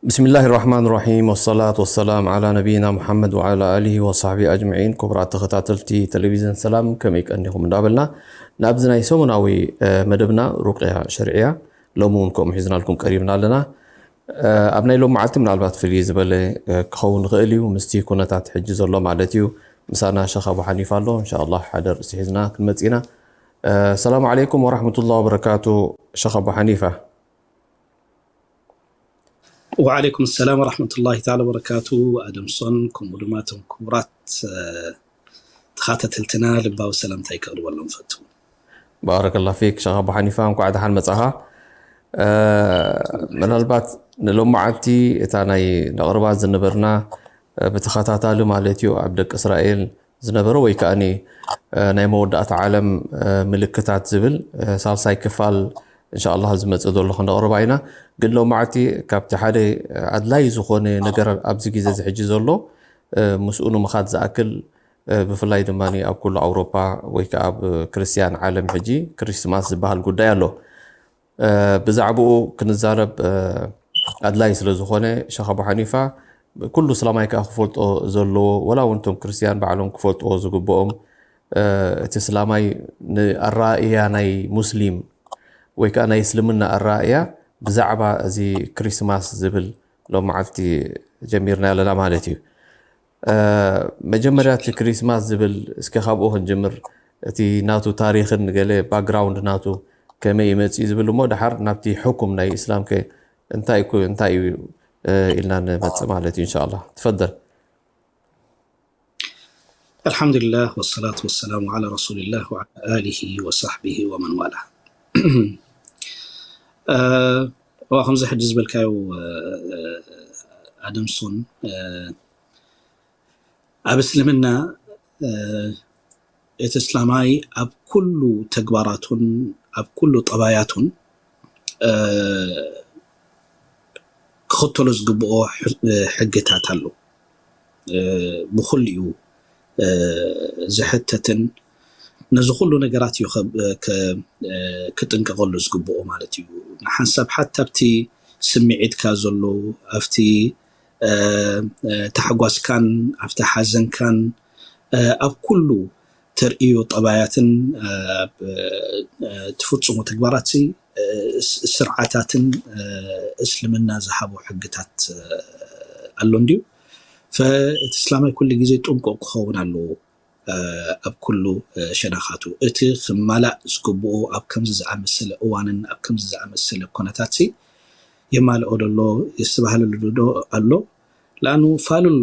ብስሚላሂ ራሕማን ራሒም፣ ወሰላቱ ወሰላም ዓላ ነቢይና ሙሓመድ ወዓላ ኣሊሂ ወሳሕቢሂ ኣጅመዒን። ክቡራት ተኸታተልቲ ቴሌቪዝን ሰላም፣ ከመይ ቀኒኹም እንዳበልና፣ ናብዚ ናይ ሰሙናዊ መደብና ሩቅያ ሸርዕያ ሎሚ እውን ከምኡ ሒዝናልኩም ቀሪብና ኣለና። ኣብ ናይ ሎም መዓልቲ ምናልባት ፍልይ ዝበለ ክኸውን ይኽእል እዩ፣ ምስቲ ኩነታት ሕጂ ዘሎ ማለት እዩ። ምሳና ሸኽ ኣቡ ሓኒፋ ኣሎ። እንሻ ኣላህ ሓደ ርእሲ ሒዝና ክንመጽእ ኢና። ሰላም ዓለይኩም ወራሕመቱላሂ ወበረካቱ። ሸኽ ኣቡ ሓኒፋ። ወዓለይኩም ሰላም ወራሕመቱላሂ ተዓላ ወበረካቱ። ኣደምሶን ከምኡ ድማ እቶም ክቡራት ተኻተተልትና ልባዊ ሰላምታይ ከቕርበሎም ፈቱ። ባረከላ ፊክ ሸኽ ኣቡ ሓኒፋ፣ እንኳዕ ደሓን መጻኻ። ምናልባት ንሎም መዓልቲ እታ ናይ ነቕርባ ዝነበርና ብተኸታታሊ ማለት እዩ ኣብ ደቂ እስራኤል ዝነበረ ወይ ከዓኒ ናይ መወዳእታ ዓለም ምልክታት ዝብል ሳልሳይ ክፋል እንሻ ኣላህ ዝመጽእ ዘሎ ክንቕርባ ኢና። ግን ሎም መዓልቲ ካብቲ ሓደ ኣድላይ ዝኾነ ነገር ኣብዚ ግዜ ዝሕጂ ዘሎ ምስኡ ንምኻድ ዝኣክል ብፍላይ ድማ ኣብ ኩሉ ኣውሮፓ ወይ ከዓ ኣብ ክርስትያን ዓለም ሕጂ ክሪስማስ ዝበሃል ጉዳይ ኣሎ። ብዛዕባኡ ክንዛረብ ኣድላይ ስለ ዝኾነ ሸኽ ኣቡ ሓኒፋ ኩሉ እስላማይ ከዓ ክፈልጦ ዘለዎ ወላ እውን እቶም ክርስትያን ባዕሎም ክፈልጥዎ ዝግብኦም እቲ እስላማይ ንኣረኣእያ ናይ ሙስሊም ወይ ከዓ ናይ እስልምና ኣረኣእያ ብዛዕባ እዚ ክሪስማስ ዝብል ሎም መዓልቲ ጀሚርና ኣለና ማለት እዩ። መጀመርያ እቲ ክሪስማስ ዝብል እስኪ ካብኡ ክንጅምር፣ እቲ ናቱ ታሪኽን ገለ ባክግራውንድ ናቱ ከመይ ይመጽእ ዝብል እሞ ድሓር ናብቲ ሕኩም ናይ እስላም ከ እንታይ እኮ እንታይ እዩ ኢልና ንመጽእ ማለት እዩ። እንሻ ኣላህ ትፈደል። ኣልሓምዱሊላህ ወሰላቱ ወሰላሙ ዓላ ረሱሊላህ ወዓላ ኣሊሂ ወሳሕቢሂ ወመን ዋላ። እዋ ከምዚ ሕጂ ዝበልካዮ ኣደምሶን ኣብ እስልምና እቲ እስላማይ ኣብ ኩሉ ተግባራቱን ኣብ ኩሉ ጠባያቱን ክኽተሎ ዝግብኦ ሕግታት ኣሎ። ብኹሊኡ ዝሕተትን ነዚ ኩሉ ነገራት እዩ ክጥንቀቐሉ ዝግብኦ ማለት እዩ። ንሓንሳብ ሓታ ኣብቲ ስምዒትካ ዘሎ ኣብቲ ታሕጓስካን ኣብቲ ሓዘንካን ኣብ ኩሉ ተርእዮ ጠባያትን ትፍፅሞ ተግባራት ስርዓታትን እስልምና ዝሃቦ ሕግታት ኣሎ እንድዩ። እቲ እስላማይ ኩሉ ግዜ ጥንቁቕ ክኸውን ኣለዎ ኣብ ኩሉ ሸነኻቱ። እቲ ክማላእ ዝግብኦ ኣብ ከምዚ ዝኣመሰለ እዋንን ኣብ ከምዚ ዝኣመሰለ ኩነታት የማልኦ ደሎ የስተባህለሉ ዶ ኣሎ? ለኣኑ ፋሉል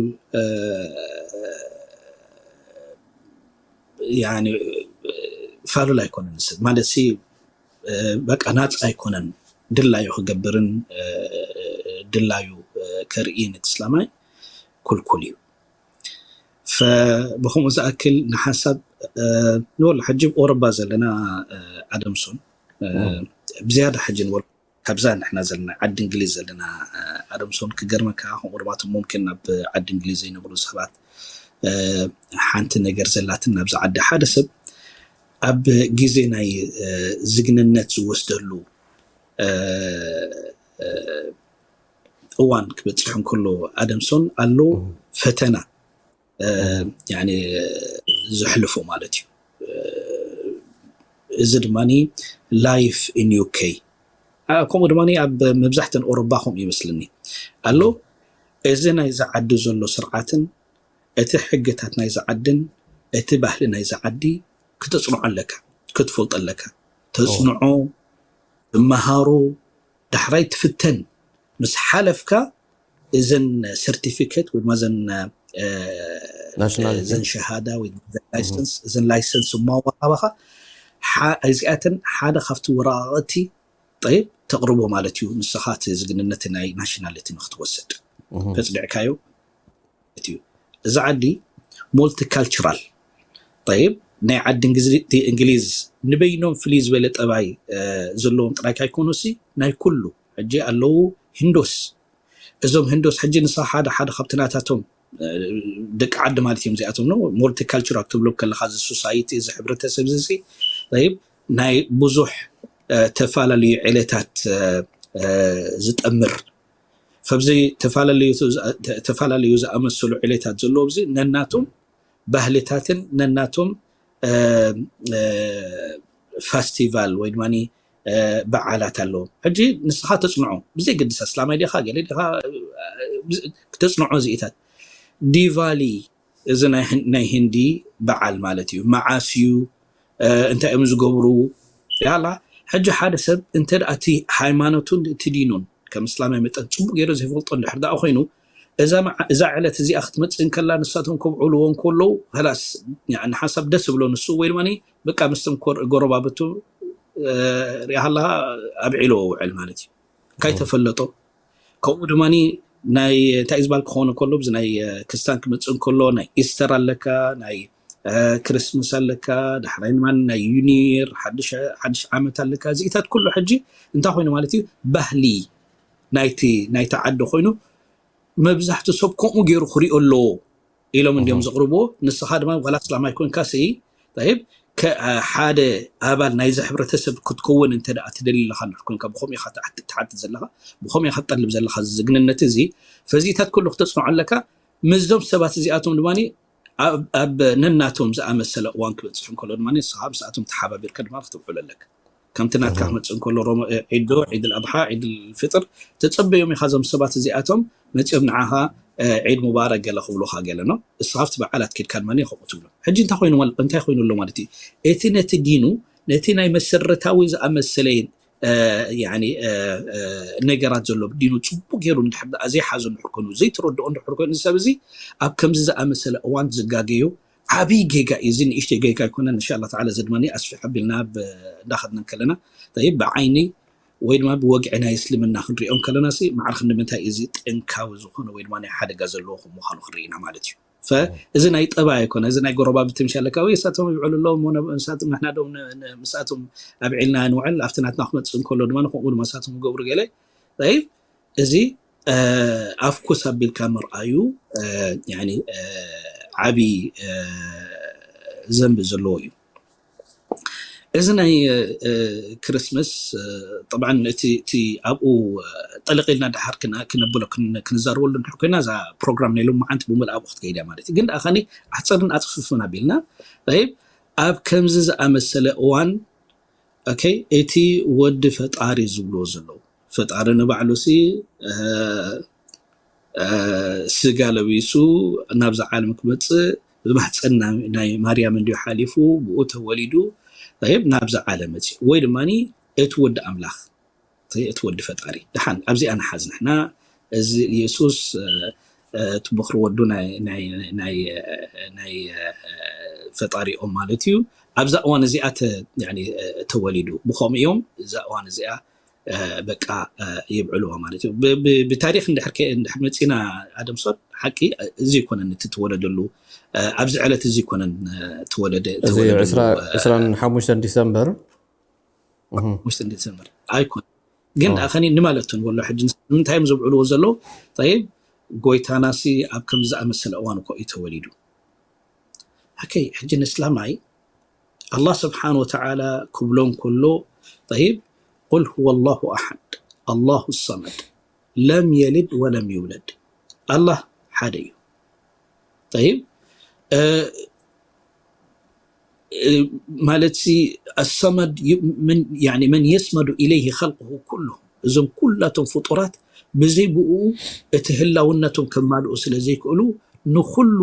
ፋሉል ኣይኮነን ማለት በቃ ናፃ ኣይኮነን። ድላዩ ክገብርን ድላዩ ከርእይን እቲ እስላማይ ኩልኩል እዩ። ብከምኡ ዝኣክል ንሓንሳብ ንበሎ ሕጂ ብ ኦሮባ ዘለና ኣደምሶን ብዝያዳ ሕጂ ንበሎ ካብዛ ንሕና ዘለና ዓዲ እንግሊዝ ዘለና ኣደምሶን ክገርመካ ከምኡ ድማ ሙምኪን ናብ ዓዲ እንግሊዝ ዘይነብሩ ሰባት ሓንቲ ነገር ዘላትን ናብዚ ዓዲ ሓደ ሰብ ኣብ ግዜ ናይ ዝግንነት ዝወስደሉ እዋን ክበፅሕ እንከሎ ኣደምሶን ኣሎ ፈተና ዘሕልፎ ማለት እዩ። እዚ ድማ life in UK ከምኡ ድማ ኣብ መብዛሕተን ኦሮባ ከምኡ ይመስልኒ ኣሎ። እዚ ናይዚ ዓዲ ዘሎ ስርዓትን እቲ ሕግታት ናይዚ ዓድን እቲ ባህሊ ናይዚ ዓዲ ክተፅንዖ ኣለካ፣ ክትፈልጦ ኣለካ። ተፅንዖ፣ ትመሃሮ፣ ዳሕራይ ትፍተን ምስ ሓለፍካ እዘን ሰርቲፊኬት ወይ ድማ እዘን ናሽናሊቲ። እዘን ሸሃዳ ወይ ድማ እዘን ላይሰንስ እዘን ላይሰንስ እማዋሃባኻ እዚኣተን ሓደ ካብቲ ወረቃቅቲ ጠይብ ተቅርቦ ማለት እዩ። ንስኻ እቲ ዝግንነት ናይ ናሽናሊቲ ንክትወስድ ተፅኒዕካዮ ማለት እዩ። እዚ ዓዲ ሞልቲካልቸራል ጠይብ ናይ ዓዲ እንግሊዝ ንበይኖም ፍልይ ዝበለ ጠባይ ዘለዎም ጥራይ ካይኮኑሲ ናይ ኩሉ ሕጂ ኣለዉ ሂንዶስ። እዞም ሂንዶስ ሕጂ ንሳ ሓደ ሓደ ካብቲ ናታቶም ደቂ ዓዲ ማለት እዮም እዚኣቶም ነው። ሞልቲካልቸራል ክትብሎ ከለካ እዚ ሶሳይቲ እዚ ሕብረተሰብ እዚ ይብ ናይ ብዙሕ ተፈላለዩ ዕለታት ዝጠምር ካብዚ ተፈላለዩ ዝኣመሰሉ ዕለታት ዘለዎ እዚ ነናቶም ባህልታትን ነናቶም ፋስቲቫል ወይ ድማ በዓላት ኣለዎም። ሕጂ ንስኻ ተፅንዖ ብዘይ ግድስ ኣስላማይ ዲኻ ገለ ዲኻ ክተፅንዖ እዚኢታት ዲቫሊ እዚ ናይ ህንዲ በዓል ማለት እዩ። መዓስ እዩ እንታይ እዮም ዝገብሩ ያላ። ሕጂ ሓደ ሰብ እንተ እቲ ሃይማኖቱን እቲ ዲኑን ከም እስላማይ መጠን ፅቡቅ ገይሩ ዘይፈልጦ እንድሕር ደኣ ኮይኑ እዛ ዕለት እዚኣ ክትመፅእ እንከላ ንሳቶም ከብዕልዎ እንከለዉ ላስ ንሓሳብ ደስ ብሎ ንሱ ወይ ድማ በቃ ምስቶም ጎረባብቱ ሪኣሃላ ኣብዒልዎ ውዕል ማለት እዩ። ካይተፈለጦ ከምኡ ድማ ናይ እንታይ ዝበሃል ክኸውን ከሎ ናይ ክስታን ክመፅእ እንከሎ ናይ ኢስተር ኣለካ ናይ ክርስምስ ኣለካ ዳሕራይ ድማ ናይ ዩኒር ሓድሽ ዓመት ኣለካ እዚኢታት ኩሉ ሕጂ እንታይ ኮይኑ ማለት እዩ ባህሊ ናይቲ ናይቲ ዓዲ ኮይኑ መብዛሕቱ ሰብ ከምኡ ገይሩ ክሪኦ ኣለዎ ኢሎም እንዲዮም ዘቕርብዎ። ንስኻ ድማ ዋላ እስላማይ ኮንካ ሲ ይብ ሓደ ኣባል ናይዚ ሕብረተሰብ ክትከውን እንተ ትደሊ ኣለካ እንድሕር ኮንካ ብኸምኡ ኢኻ ትሓትት ዘለካ ብኸምኡ ኢኻ ትጠልብ ዘለካ ዝግንነት እዚ ፈዚታት ኩሉ ክተፅንዖ ኣለካ ምስዞም ሰባት እዚኣቶም ድማ ኣብ ነናቶም ዝኣመሰለ እዋን ክበፅሕ እንከሎ ድማ ንስኻ ምስኣቶም ተሓባቢርካ ድማ ክትውዕል ኣለካ። ከምቲ ናትካ ክመፅእ እንከሎ ዒድ ዶ ዒድ ኣድሓ ዒድ ፍጥር ተፀበዮም ኢኻ እዞም ሰባት እዚኣቶም መፅኦም ንዓኻ ዒድ ሙባረክ ገለ ክብሉኻ ገለ ነው። እስኻ ኣብቲ በዓላት ኬድካ ድማ ከምኡ ትብሎ። ሕጂ እንታይ ኮይኑ እንታይ ኮይኑ ኣሎ ማለት እዩ? እቲ ነቲ ዲኑ ነቲ ናይ መሰረታዊ ዝኣመሰለ ነገራት ዘሎ ዲኑ ፅቡቅ ገይሩ እንድሕር ዘይሓዞ እንድሕር ኮይኑ ዘይተረድኦ እንድሕር ኮይኑ ሰብ እዚ ኣብ ከምዚ ዝኣመሰለ እዋን ዝጋገዮ ዓብይ ጌጋ እዩ። እዚ ንእሽተይ ጌጋ ኣይኮነን። እንሻላ ተዓላ እዚ ድማ ኣስፊሕ ኣቢልና እንዳኸድና ከለና ይብ ብዓይኒ ወይ ድማ ብወግዒ ናይ እስልምና ክንሪኦም ከለና ሲ ማዕርክ ንምንታይ እዚ ጥንካዊ ዝኾነ ወይ ድማ ናይ ሓደጋ ዘለዎ ከም ምዃኑ ክንርኢ ኢና ማለት እዩ። እዚ ናይ ጠባይ ኣይኮነ እዚ ናይ ጎረባብቲ ምሽ ኣለካ ወይ እሳቶም ይብዕሉ ኣለዎም ንሳቶም ንሕና ዶም ምስኣቶም ኣብዒልና ንውዕል ኣብቲ ናትና ክመፅእ እንከሎ ድማ ንከምኡ ድማ እሳቶም ይገብሩ ገለ ይብ እዚ ኣፍኩስ ኣቢልካ ምርኣዩ ዓብይ ዘንቢ ዘለዎ እዩ። እዚ ናይ ክርስምስ ጠብዓ እቲ ኣብኡ ጠለቂልና ድሓር ክነብሎ ክንዛርበሉ እንድሕር ኮይና እዛ ፕሮግራም ናይ ሎማዓንቲ ብምልኣ ብክትከይድ እያ ማለት እዩ። ግን ደኣ ከኒ ኣሕፀርን ኣፅፍፍን ኣቢልና ይብ ኣብ ከምዚ ዝኣመሰለ እዋን ኦኬ እቲ ወዲ ፈጣሪ ዝብልዎ ዘለዉ ፈጣሪ ንባዕሉ ሲ ስጋ ለቢሱ ናብዛ ዓለም ክመፅእ ብማህፀን ናይ ማርያም እንዲዩ ሓሊፉ ብኡ ተወሊዱ ይብ ናብዛ ዓለም መፅኡ ወይ ድማ እቲ ወዲ ኣምላኽ እቲ ወዲ ፈጣሪ ደሓን ኣብዚኣ ንሓዝ ንሕና እዚ የሱስ እቲ በኽሪ ወዱ ናይ ፈጣሪኦም ማለት እዩ። ኣብዛ እዋን እዚኣ ተወሊዱ ብኸምኡ እዮም እዛ እዋን እዚኣ በቃ የብዕልዋ ማለት እዩ። ብታሪክ እንድሕር መፂና ኣደምሶን ሓቂ እዚ ይኮነን እቲ ተወለደሉ ኣብዚ ዕለት እዚ ይኮነን ተወለደ ዕስራን ሓሙሽተን ዲሰምበር ዲሰምበር ኣይኮን ግን ኣኸኒ ንማለት ንበሎ ሕጂ ንምንታይ እዮም ዘብዕልዎ ዘለዉ ይብ ጎይታናሲ ኣብ ከም ዝኣመሰለ እዋን እኮ እዩ ተወሊዱ። ኣከይ ሕጂ ንእስላማይ ኣላህ ስብሓን ወተዓላ ክብሎ እንከሎ ይብ ቁል ሁወ ላሁ ኣሓድ ኣላሁ ሰመድ ለም የልድ ወለም ይውለድ ኣላህ ሓደ እዩ። ይብ ማለት ሲ ኣሰመድ መን የስመዱ ኢለይህ ከልቅሁ ኩሉ እዞም ኩላቶም ፍጡራት ብዘይ ብኡ እቲ ህላውነቶም ከማልኡ ስለ ዘይክእሉ ንኩሉ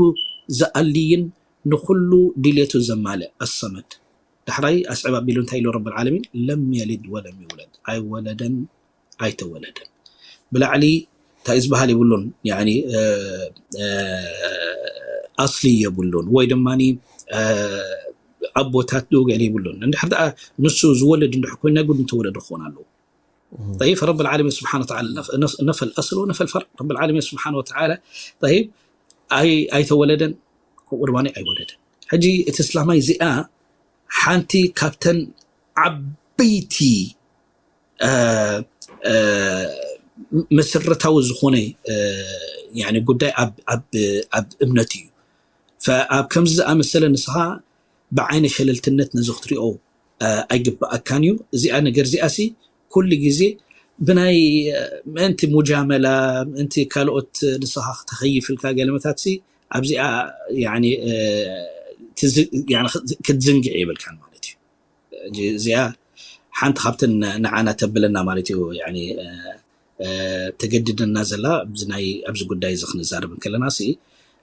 ዝኣልይን ንኩሉ ድሌቱ ዘማልእ ኣሰመድ። ዳሕራይ ኣስዕብ ኣቢሉ እንታይ ኢሉ ረብል ዓለሚን ለም የልድ ወለም ይውለድ ኣይወለደን ኣይተወለደን ብላዕሊ እንታይ ዝበሃል የብሉን ኣስሊ የብሉን ወይ ድማ ኣቦታት ዶ ገለ ይብሉን እንድሕር ደኣ ንሱ ዝወለድ እንድሕር ኮይኑ ናይ ጉድ እንተወለደ ክኾን ኣለዎ። طيب فرب العالمين سبحانه وتعالى نفى الأصل ونفى الفرع. رب العالمين سبحانه وتعالى طيب ኣይተወለደን ከምኡ ድማ ኣይወለደን። ሕጂ እቲ እስላማይ እዚኣ ሓንቲ ካብተን ዓበይቲ መሰረታዊ ዝኾነ ጉዳይ ኣብ እምነት እዩ። ኣብ ከምዚ ዝኣመሰለ ንስኻ ብዓይነ ሸለልትነት ነዚ ክትሪኦ ኣይግብኣካን እዩ። እዚኣ ነገር እዚኣ ሲ ኩሉ ግዜ ብናይ ምእንቲ ሙጃመላ ምእንቲ ካልኦት ንስኻ ክተኸይፍ ኢልካ ገለመታት ሲ ኣብዚኣ ክትዝንግዕ የብልካን ማለት እዩ። እዚኣ ሓንቲ ካብተን ንዓና ተብለና ማለት እዩ ተገድደና ዘላ ኣብዚ ጉዳይ እዚ ክንዛረብ እንከለና ሲ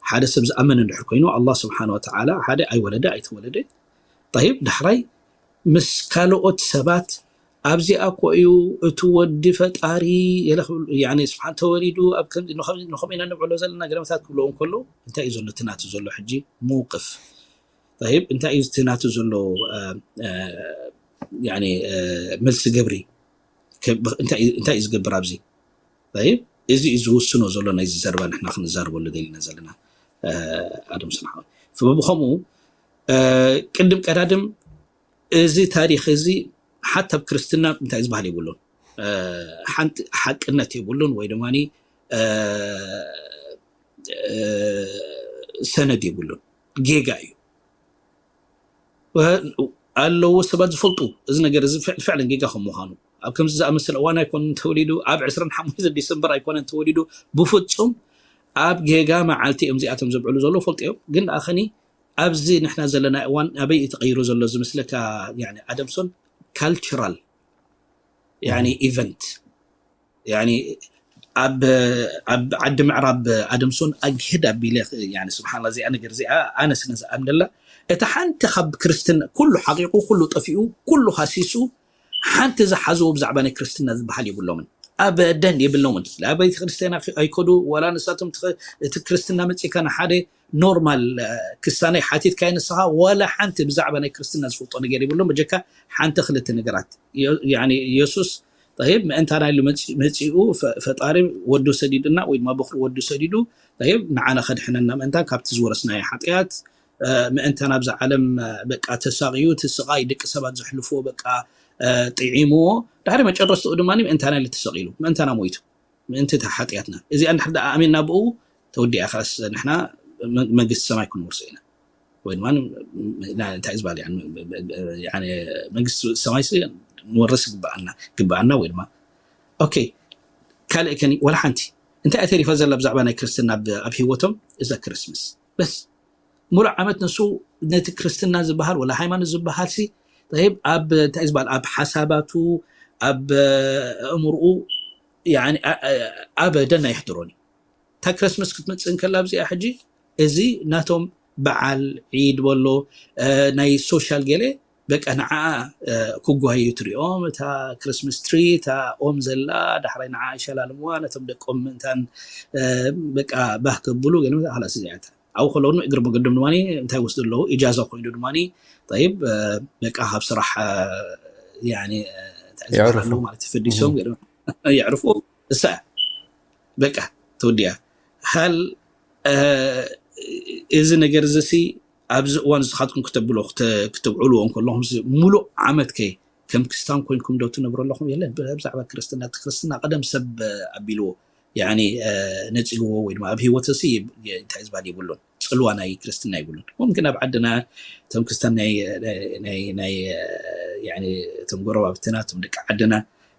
ሓደ ሰብ ዝኣመነ እንድሕር ኮይኑ ኣላህ ስብሓን ወተዓላ ሓደ ኣይወለደ ኣይተወለደ። ጠይብ ዳሕራይ ምስ ካልኦት ሰባት ኣብዚኣ እኮ እዩ እቲ ወዲ ፈጣሪ ስብሓን ተወሊዱ ኣብ ከምዚ ንኸምኡ ኢና ንብዕሎ ዘለና ገለመታት ክብለዎ እንከሎ እንታይ እዩ ዘሎ እቲ ናቱ ዘሎ ሕጂ መውቅፍ ጠይብ እንታይ እዩ እቲ ናቱ ዘሎ መልሲ ግብሪ እንታይ እዩ ዝገብር ኣብዚ ጠይብ እዚ እዩ ዝውስኖ ዘሎ ናይዚ ዘረባ ንሕና ክንዛረበሉ ደሊና ዘለና ኣደም ሰንሓዊ ብኸምኡ ቅድም ቀዳድም እዚ ታሪክ እዚ ሓታ ኣብ ክርስትና እንታይ ዝበሃል የብሉን ሓንቲ ሓቅነት የብሉን ወይ ድማ ሰነድ የብሉን ጌጋ እዩ ኣለዎ ሰባት ዝፈልጡ እዚ ነገር እዚ ፍዕለን ጌጋ ከም ምዃኑ ኣብ ከምዚ ዝኣመሰለ እዋን ኣይኮነን ተወሊዱ ኣብ ዕስራን ሓሙሽተን ዲሰምበር ኣይኮነን ተወሊዱ ብፍፁም ኣብ ጌጋ መዓልቲ እዮም እዚኣቶም ዘብዕሉ ዘለዉ ፈልጡ እዮም ግን ኣኸኒ ኣብዚ ንሕና ዘለና እዋን ኣበይ እዩ ተቐይሩ ዘሎ ዝመስለካ ኣደምሶን ካልቸራል ኢቨንት ኣብ ዓዲ ምዕራብ ኣደምሶን ኣግህድ ኣቢለ ስብሓላ እዚኣ ነገር እዚኣ ኣነ ስነ ዝኣምነላ እቲ ሓንቲ ካብ ክርስትና ኩሉ ሓቂቁ ኩሉ ጠፊኡ ኩሉ ሃሲሱ ሓንቲ ዝሓዝዎ ብዛዕባ ናይ ክርስትና ዝበሃል የብሎምን ኣበደን የብሎምን ኣብ ቤተ ክርስቲያን ኣይከዱ ዋላ ንሳቶም እቲ ክርስትና መፂካ ንሓደ ኖርማል ክሳነይ ሓቲትካዮ ንስኻ ዋላ ሓንቲ ብዛዕባ ናይ ክርስትና ዝፈልጦ ነገር የብሎም በጀካ ሓንቲ ክልተ ነገራት የሱስ ይብ ምእንታና ኢሉ መፂኡ ፈጣሪ ወዱ ሰዲድና ወይ ድማ በክሪ ወዱ ሰዲዱ ይብ ንዓና ከድሕነና ምእንታን ካብቲ ዝወረስናዮ ሓጢኣት ምእንታን ኣብዛ ዓለም በቃ ተሳቅዩ እቲ ስቃይ ደቂ ሰባት ዘሕልፍዎ በቃ ጥዒምዎ ድሕሪ መጨረስትኡ ድማ ምእንታና ኢሉ ተሰቂሉ ምእንታና ሞይቱ ምእንቲ እታ ሓጢኣትና እዚኣ እንድሕር ደኣ ኣሚንና ብኡ ተወዲኣ ከስ ንሕና መንግስቲ ሰማይ ክንወርሶ ኢና ወይ ድማ እንታይ ዝበሃል መንግስቲ ሰማይ ንወርስ ግበኣና ግበኣና ወይ ድማ ኦኬ ካልእ ከኒ ወላ ሓንቲ እንታይ ተሪፋ ዘላ ብዛዕባ ናይ ክርስትና ኣብ ህይወቶም እዛ ክርስምስ በስ ሙሉእ ዓመት ንሱ ነቲ ክርስትና ዝበሃል ወላ ሃይማኖት ዝበሃል ሲ ይብ ኣብ እንታይ ዝበሃል ኣብ ሓሳባቱ ኣብ ኣእምርኡ ኣበደን ኣይሕድሮን እዩ እታ ክርስምስ ክትመፅእ እንከላ ኣብዚኣ ሕጂ እዚ ናቶም በዓል ዒድ በሎ ናይ ሶሻል ገለ በቃ ንዓ ክጓዩ ትሪኦም እታ ክርስምስ ትሪ እታ ኦም ዘላ ዳሕራይ ንዓ ይሸላልምዋ ነቶም ደቆም ምእንታን በቃ ባህ ከብሉ ገለ ላስ እዚኣታ ኣብኡ ከለዉ እግሪ መገዶም ድማ እንታይ ወስዱ ኣለዉ ኢጃዛ ኮይኑ ድማ ይብ በቃ ካብ ስራሕ ኣለዉ ማለት ፈዲሶም የዕርፉ እሳ በቃ ተወዲኣ ሃል እዚ ነገር እዚ ሲ ኣብዚ እዋን ንስኻትኩም ክተብሎ ክተብዕልዎ እንከለኹም ሙሉእ ዓመት ከ ከም ክስታን ኮይንኩም ዶ ትነብሩ ኣለኹም የለን ብዛዕባ ክርስትና እቲ ክርስትና ቀደም ሰብ ኣቢልዎ ያኒ ነፂግዎ ወይ ድማ ኣብ ህይወት ሲ እንታይ ዝበሃል የብሉን ፅልዋ ናይ ክርስትና የብሉን ሙምክን ኣብ ዓድና እቶም ክርስቲያን ናይ እቶም ጎረባብትና እቶም ደቂ ዓድና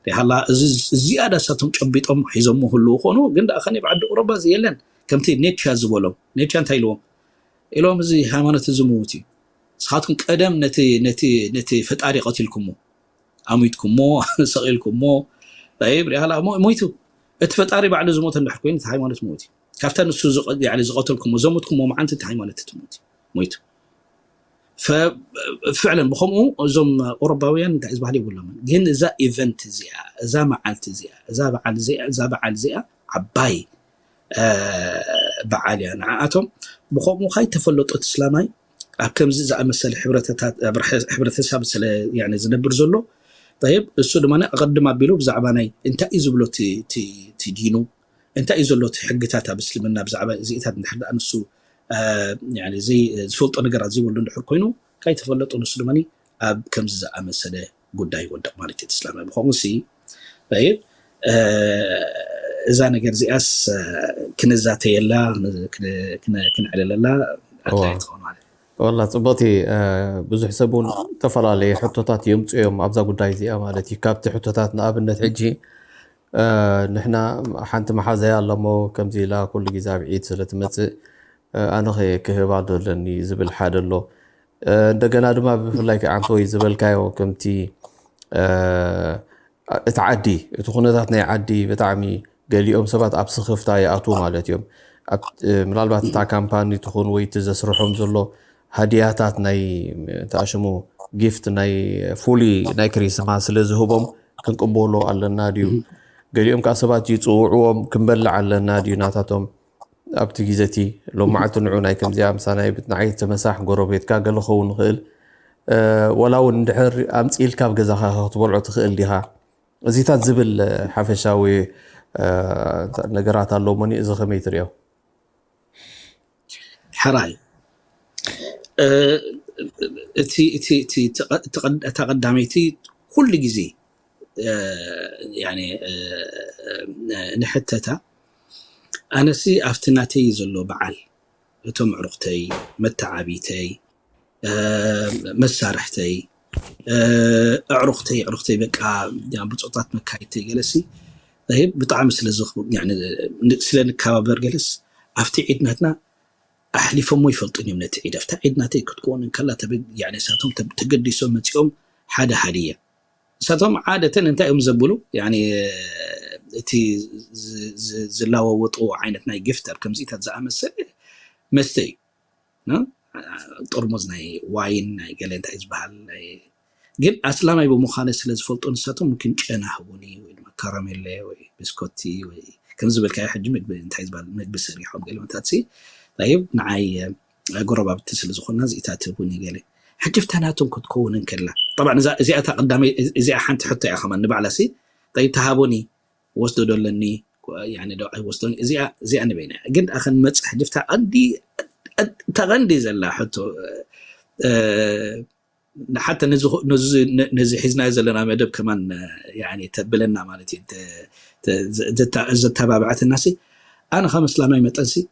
ሪሃላ እዚ ዝያዳ ሳቶም ጨቢጦም ሒዞም ህልው ኮኑ ግን ደኣ ከኒ ኣብ ዓዲ ቁረባ እዚ የለን ከምቲ ኔቻ ዝበሎም ኔቻ እንታይ ኢልዎም ኢሎም እዚ ሃይማኖት እዚ ምውት እዩ ንስኻትኩም ቀደም ነቲ ፈጣሪ ቀቲልኩሞ ኣሙትኩሞ ሰቒልኩሞ ሪሃላ ሞይቱ እቲ ፈጣሪ ባዕሉ ዝሞተ እንድሕር ኮይኑ እቲ ሃይማኖት ምውት እዩ ካብታ ንሱ ዝቐተልኩሞ ዘሙትኩሞ መዓልቲ እቲ ሃይማኖት እቲ ሞት ሞይቱ ፍዕለን ብከምኡ እዞም ኦሮባውያን እንታይ ዝበሃል የብሎምን ግን እዛ ኢቨንት እዚኣ እዛ መዓልቲ እዚኣ እዛ በዓል እዚኣ እዛ በዓል እዚኣ ዓባይ በዓል እያ ንዓኣቶም ብከምኡ ካይተፈለጦ እቲ ስላማይ ኣብ ከምዚ ዝኣመሰለ ሕብረተሰብ ስለ ዝነብር ዘሎ ይብ እሱ ድማ ኣቐድም ኣቢሉ ብዛዕባ ናይ እንታይ እዩ ዝብሎ ዲኑ እንታይ እዩ ዘሎ እቲ ሕግታት ኣብ እስልምና ብዛዕባ እዚኢታት እንድሕር ደኣ ንሱ ዝፈልጦ ነገራት ዘይብሉ እንድሕር ኮይኑ ካይተፈለጦ ንሱ ድማ ኣብ ከምዚ ዝኣመሰለ ጉዳይ ይወድቕ ማለት እዩ። እስላማይ ብኸምኡ ሲ ይብ እዛ ነገር እዚኣስ ክነዛተየላ ክነዕለለላ ኣድላይ ትኸውን ማለት እዩ። ወላ ጽቡቕቲ ብዙሕ ሰብ እውን ዝተፈላለየ ሕቶታት የምፁ እዮም ኣብዛ ጉዳይ እዚኣ ማለት እዩ። ካብቲ ሕቶታት ንኣብነት ሕጂ ንሕና ሓንቲ መሓዛያ ኣለሞ ከምዚ ኢላ ኩሉ ግዜ ኣብ ዒድ ስለ ትመፅእ ኣነ ክህባ ዶ ኣለኒ ዝብል ሓደ ኣሎ። እንደገና ድማ ብፍላይ ከዓንተ ወይ ዝበልካዮ ከምቲ እቲ ዓዲ እቲ ኩነታት ናይ ዓዲ ብጣዕሚ ገሊኦም ሰባት ኣብ ስኽፍታ ይኣትዉ ማለት እዮም። ምናልባት እታ ካምፓኒ ትኹን ወይ እቲ ዘስርሖም ዘሎ ሃዲያታት ናይ ተኣሽሙ ጊፍት ናይ ፉሊ ናይ ክሪስማስ ስለ ዝህቦም ክንቅበሎ ኣለና ድዩ? ገሊኦም ከዓ ሰባት ይፅውዕዎም ክንበልዕ ኣለና ድዩ ናታቶም ኣብቲ ግዜ እቲ ሎም መዓልቲ ንዑ ናይ ከምዚኣ ምሳና ይብት ንዓይ ተመሳሕ ጎረቤትካ ገለ ክኸውን ይኽእል ወላ እውን እንድሕር ኣምፅኢልካ ኣብ ገዛኻ ክትበልዖ ትኽእል ዲኻ? እዚታት ዝብል ሓፈሻዊ ነገራት ኣለሞኒ እዚ ከመይ ትሪኦ? ሕራይ እቲ እቲ እቲ እታ ቀዳመይቲ ኩሉ ግዜ ንሕተታ ኣነሲ ኣብቲ ናተይ ዘሎ በዓል እቶም ዕሩኽተይ መተዓቢተይ መሳርሕተይ ኣዕሩኽተይ ኣዕሩኽተይ በቃ ብፆታት መካይድተይ ገለሲ ብጣዕሚ ስለ ንከባበር ገለስ ኣብቲ ዒድ ናትና ኣሕሊፎሞ ይፈልጡን እዮም ነቲ ዒድ ኣብታ ዒድ ናተይ ክትከውን እንከላ ንሳቶም ተገዲሶም መፂኦም ሓደ ሃድያ ንሳቶም ዓደተን እንታይ እዮም ዘብሉ እቲ ዝለዋወጥዎ ዓይነት ናይ ግፍት ኣብ ከምዚታት ዝኣመሰለ መስተ እዩ ጥርሙዝ ናይ ዋይን ናይ ገለ እንታይ ዝበሃል ግን ኣስላማይ ብምዃነ ስለ ዝፈልጡ ንሳቶም ምክን ጨና ህቡኒ ወይ ድማ ካራሜለ ወይ ብስኮቲ ወይ ከም ዝበልካዮ ሕጂ ምግቢ እንታይ ዝበሃል ምግቢ ሰሪሖም ገለመታት ሲ ይብ ንዓይ ጎረባብቲ ስለ ዝኾና እዚኢታት ህቡኒ ገለ ሕጂ ፍታ ናቶም ክትከውን እንከላ ጠብዓ እዚኣ እታ ቀዳመይ እዚኣ ሓንቲ ሕቶ እያ ከማን ንባዕላ ሲ ጠይብ ተሃቡኒ ወስዶ ዶ ኣለኒ ዶ ኣይወስዶን እዚኣ እዚኣ ንበይና ግን ኣኸን መፅሕ ጅፍታ ቀንዲ እታ ቀንዲ ዘላ ሕቶ ሓተ ነዚ ሒዝናዮ ዘለና መደብ ከማን ተብለና ማለት እዩ ዘተባብዐትና ሲ ኣነ ከም እስላማይ መጠን ሲ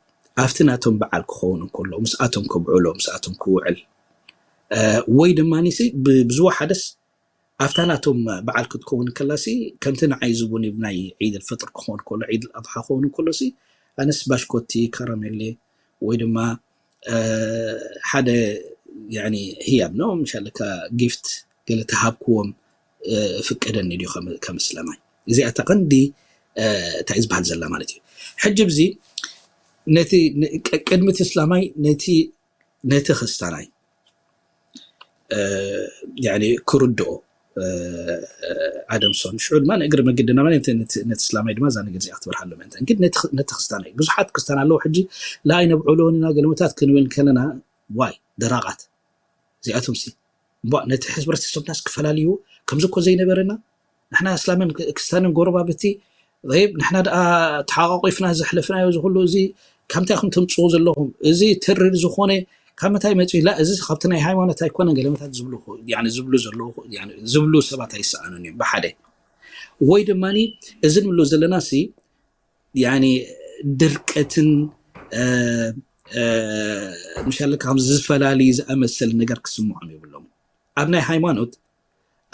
ኣብቲ ናቶም በዓል ክኸውን እንከሎ ምስኣቶም ክብዕሎ ምስኣቶም ክውዕል ወይ ድማ ሲ ብዝወሓደስ ኣብታ ናቶም በዓል ክትከውን ከላሲ ከምቲ ንዓይ ዝቡኒ ናይ ዒድ ፍጥር ክኸውን ከሎ ዒድ ኣድሓ ክኸውን ከሎሲ ኣነስ ባሽኮቲ ካራሜሌ ወይ ድማ ሓደ ህያብ ነው ምሻለካ ጊፍት ገለ ተሃብክዎም ፍቀደኒ ድዩ ከም እስላማይ እዚኣ እታ ቀንዲ እንታይ ዝበሃል ዘላ ማለት እዩ ሕጂ ብዚ ነቲ ቅድሚ እቲ እስላማይ ነቲ ነቲ ክስታናይ ክርድኦ ኣደምሶን ሽዑ ድማ ንእግሪ መገድና ነቲ ስላማይ ድማ እዛ ነገር እዚኣ ክትበርሃሎ ምእንተ ግን ነቲ ክስታናይ ብዙሓት ክስታን ኣለዉ ሕጂ ላኣይ ነብዕሎን ኢና ገለመታት ክንብል ከለና ዋይ ደራቓት እዚኣቶም ሲ ነቲ ሕብረተሰብናስ ክፈላልዩ ከምዚ እኮ ዘይነበረና ንሕና እስላምን ክስታንን ጎረባብቲ ብ ንሕና ደኣ ተሓቋቂፍና ዘሕለፍናዮ እዚ ኩሉ እዚ ከምታይ ኢኹም ተምፅኡ ዘለኹም እዚ ትርር ዝኾነ ካብ ምንታይ መፅኡ ላ እዚ ካብቲ ናይ ሃይማኖት ኣይኮነን ገለመታት ዝብሉ ዝብሉ ዘለዉ ዝብሉ ሰባት ኣይሰኣኑን እዮም ብሓደ ወይ ድማ እዚ ንብሎ ዘለና ሲ ድርቀትን ምሻለካ ከም ዝፈላለዩ ዝኣመሰል ነገር ክስምዖም የብሎም ኣብ ናይ ሃይማኖት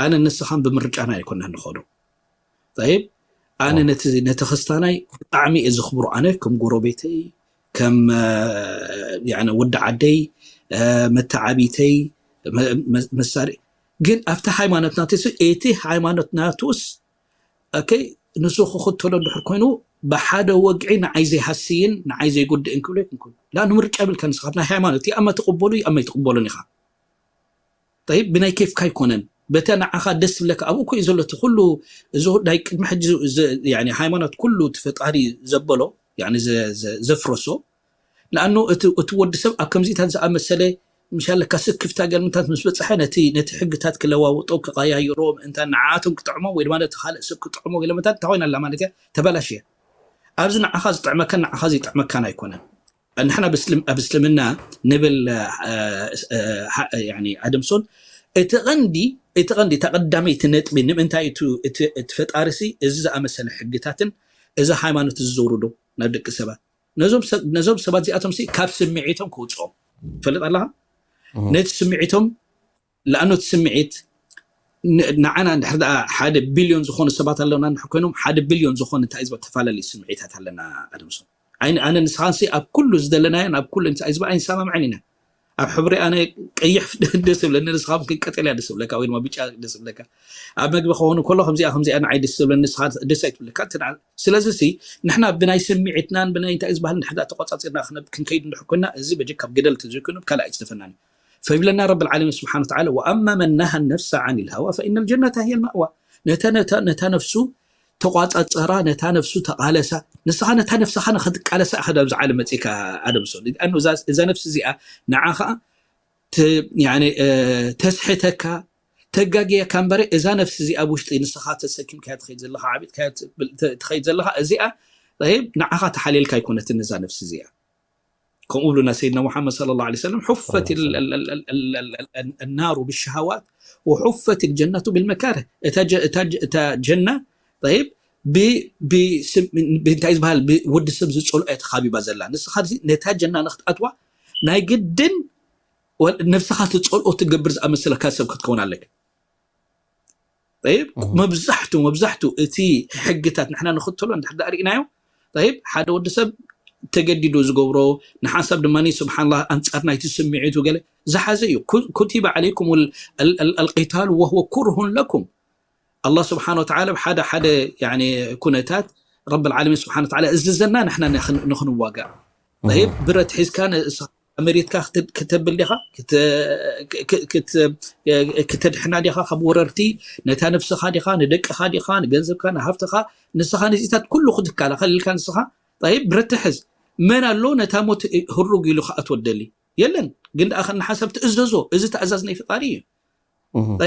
ኣነ ንስኻን ብምርጫና ኣይኮና ንኸዶ ይብ ኣነ ነቲ ክስታናይ ብጣዕሚ እየ ዘኽብሮ ኣነ ከም ጎረቤተይ ከም ወዲ ዓደይ መተዓቢተይ መሳሪ ግን ኣብቲ ሃይማኖት ናትስ እቲ ሃይማኖት ናትስ ንሱ ክኽተሎ እንድሕር ኮይኑ ብሓደ ወግዒ ንዓይ ዘይሃስይን ንዓይ ዘይጉድእን ክብሎ ይኩንኩን ላ ንምርጫ ይብልካ ንስኻት ናይ ሃይማኖት ይኣመ ትቕበሉ ይኣመ ይትቕበሉን ኢኻ ይብ ብናይ ኬፍካ ኣይኮነን በተ ንዓኻ ደስ ዝብለካ ኣብኡ ኮዩ ዘሎ እቲ ኩሉ እዚ ናይ ቅድሚ ሕጂ ሃይማኖት ኩሉ እቲ ፈጣሪ ዘበሎ ዘፍረሶ ንኣኑ እቲ ወዲ ሰብ ኣብ ከምዚታት ዝኣመሰለ ምሻለካ ስክፍታ ገልምታት ምስ በፅሐ ነቲ ነቲ ሕግታት ክለዋውጦ ክቀያይሮ ምእንታ ንዓኣቶም ክጥዕሞም ወይ ድማ ነቲ ካልእ ሰብ ክጥዕሞ ገለመታት እንታይ ኮይና ኣላ ማለት እያ ተበላሽ እያ ኣብዚ ንዓኻ ዝጥዕመካን ንዓኻ ዘይጥዕመካን ኣይኮነን ንሕና ኣብ እስልምና ንብል ኣደምሶን እቲ ቀንዲ እቲ ቀንዲ እታ ቀዳመይቲ ነጥቢ ንምንታይ እቲ እቲ እቲ ፈጣሪሲ እዚ ዝኣመሰለ ሕግታትን እዚ ሃይማኖት እዚ ዘውርዶ ናብ ደቂ ሰባት ነዞም ሰብ ነዞም ሰባት እዚኣቶም ሲ ካብ ስምዒቶም ክውፅኦም ትፈልጥ ኣለኻ ነቲ ስምዒቶም ለኣኖ እቲ ስምዒት ንዓና እንድሕር ደኣ ሓደ ቢልዮን ዝኾኑ ሰባት ኣለውና እንድሕር ኮይኖም ሓደ ቢልዮን ዝኾኑ እንታይ ዝበ ተፈላለዩ ስምዒታት ኣለና ኣደምሶም ኣነ ንስኻንሲ ኣብ ኩሉ ዝደለናዮን ኣብ ኩሉ እንታይ ዝበ ኣይንሰማምዐን ኢና ኣብ ሕብሪ ኣነ ቀይሕ ደስ ይብለኒ ንስኻ ግን ቀጠልያ ደስ ይብለካ ወይ ድማ ብጫ ደስ ይብለካ ኣብ መግቢ ከሆኑ ከሎ ከምዚኣ ከምዚኣ ንዓይ ደስ ይብለኒ ንስኻ ደስ ኣይትብለካ ስለዚ ሲ ንሕና ብናይ ስምዒትናን ብናይ እንታይ ዝበሃል ንሕዳ ተቆጻጺርና ክንከይድ እንድሕር ኮይና እዚ በጀ ካብ ገደል ተዘይኮይኑ ካልእ ኣይትደፈናን እዩ ፈይብለና ረብ العالمين سبحانه وتعالى وأما من نهى النفس عن الهوى فإن الجنة هي المأوى ነታ ነፍሱ ተቋጻጸራ ነታ ነፍሱ ተቃለሳ ንስኻ ነታ ነፍስኻ ንኽትቃለሳ ኢኻ ኣብዚ ዓለም መጺእካ ኣደምሶ እዛ ነፍሲ እዚኣ ንዓ ኸዓ ተስሕተካ ተጋግየካ እምበረ እዛ ነፍሲ እዚኣ ኣብ ውሽጢ ንስኻ ተሰኪምካያ ትኸይድ ዘለኻ ዓቢጥካያ ትኸይድ ዘለኻ እዚኣ ንዓኻ ተሓልየልካ ኣይኮነትን እዛ ነፍሲ እዚኣ ከምኡ ብሉና ሰይድና ሙሓመድ صلى الله عليه وسلم حفت النار بالشهوات وحفت الجنة بالمكاره እታ ጀና طيب እንታይ ዝበሃል ወዲ ሰብ ዝፀልኦ እያ ተኻቢባ ዘላ ንስኻ ነታ ጀና ንክትኣትዋ ናይ ግድን ነብስኻ ትፀልኦ ትገብር ዝኣመሰለካ ሰብ ክትከውን ኣለካ መብዛሕቱ መብዛሕቱ እቲ ሕግታት ንሕና ንኽተሎ እንድሕር ዳኣ ርኢናዮ ይብ ሓደ ወዲ ሰብ ተገዲዱ ዝገብሮ ንሓንሳብ ድማ ስብሓንላ ኣንፃር ናይቲ ስምዒቱ ገለ ዝሓዘ እዩ ኩቲበ ዓለይኩም ኣልቂታሉ ወህወ ኩርሁን ለኩም ኣላ ስብሓን ወተዓላ ብሓደ ሓደ ኩነታት ረብ ልዓለሚን ስብሓን ወተዓላ እዝዘና ንሕና ንኽንዋጋእ ይብ ብረት ሒዝካ መሬትካ ክተብል ዲኻ ክተድሕና ዲኻ ካብ ወረርቲ ነታ ነፍስኻ ዲኻ ንደቅኻ ዲኻ ንገንዘብካ ንሃፍትኻ ንስኻ ነዚታት ኩሉ ክትከላኸል ኢልካ ንስኻ ይብ ብረት ትሕዝ መን ኣሎ ነታ ሞት ህሩግ ኢሉ ክኣትወ ደሊ የለን ግን ደኣ ከና ሓንሳብ ትእዘዞ እዚ ተኣዛዝ ናይ ፈጣሪ እዩ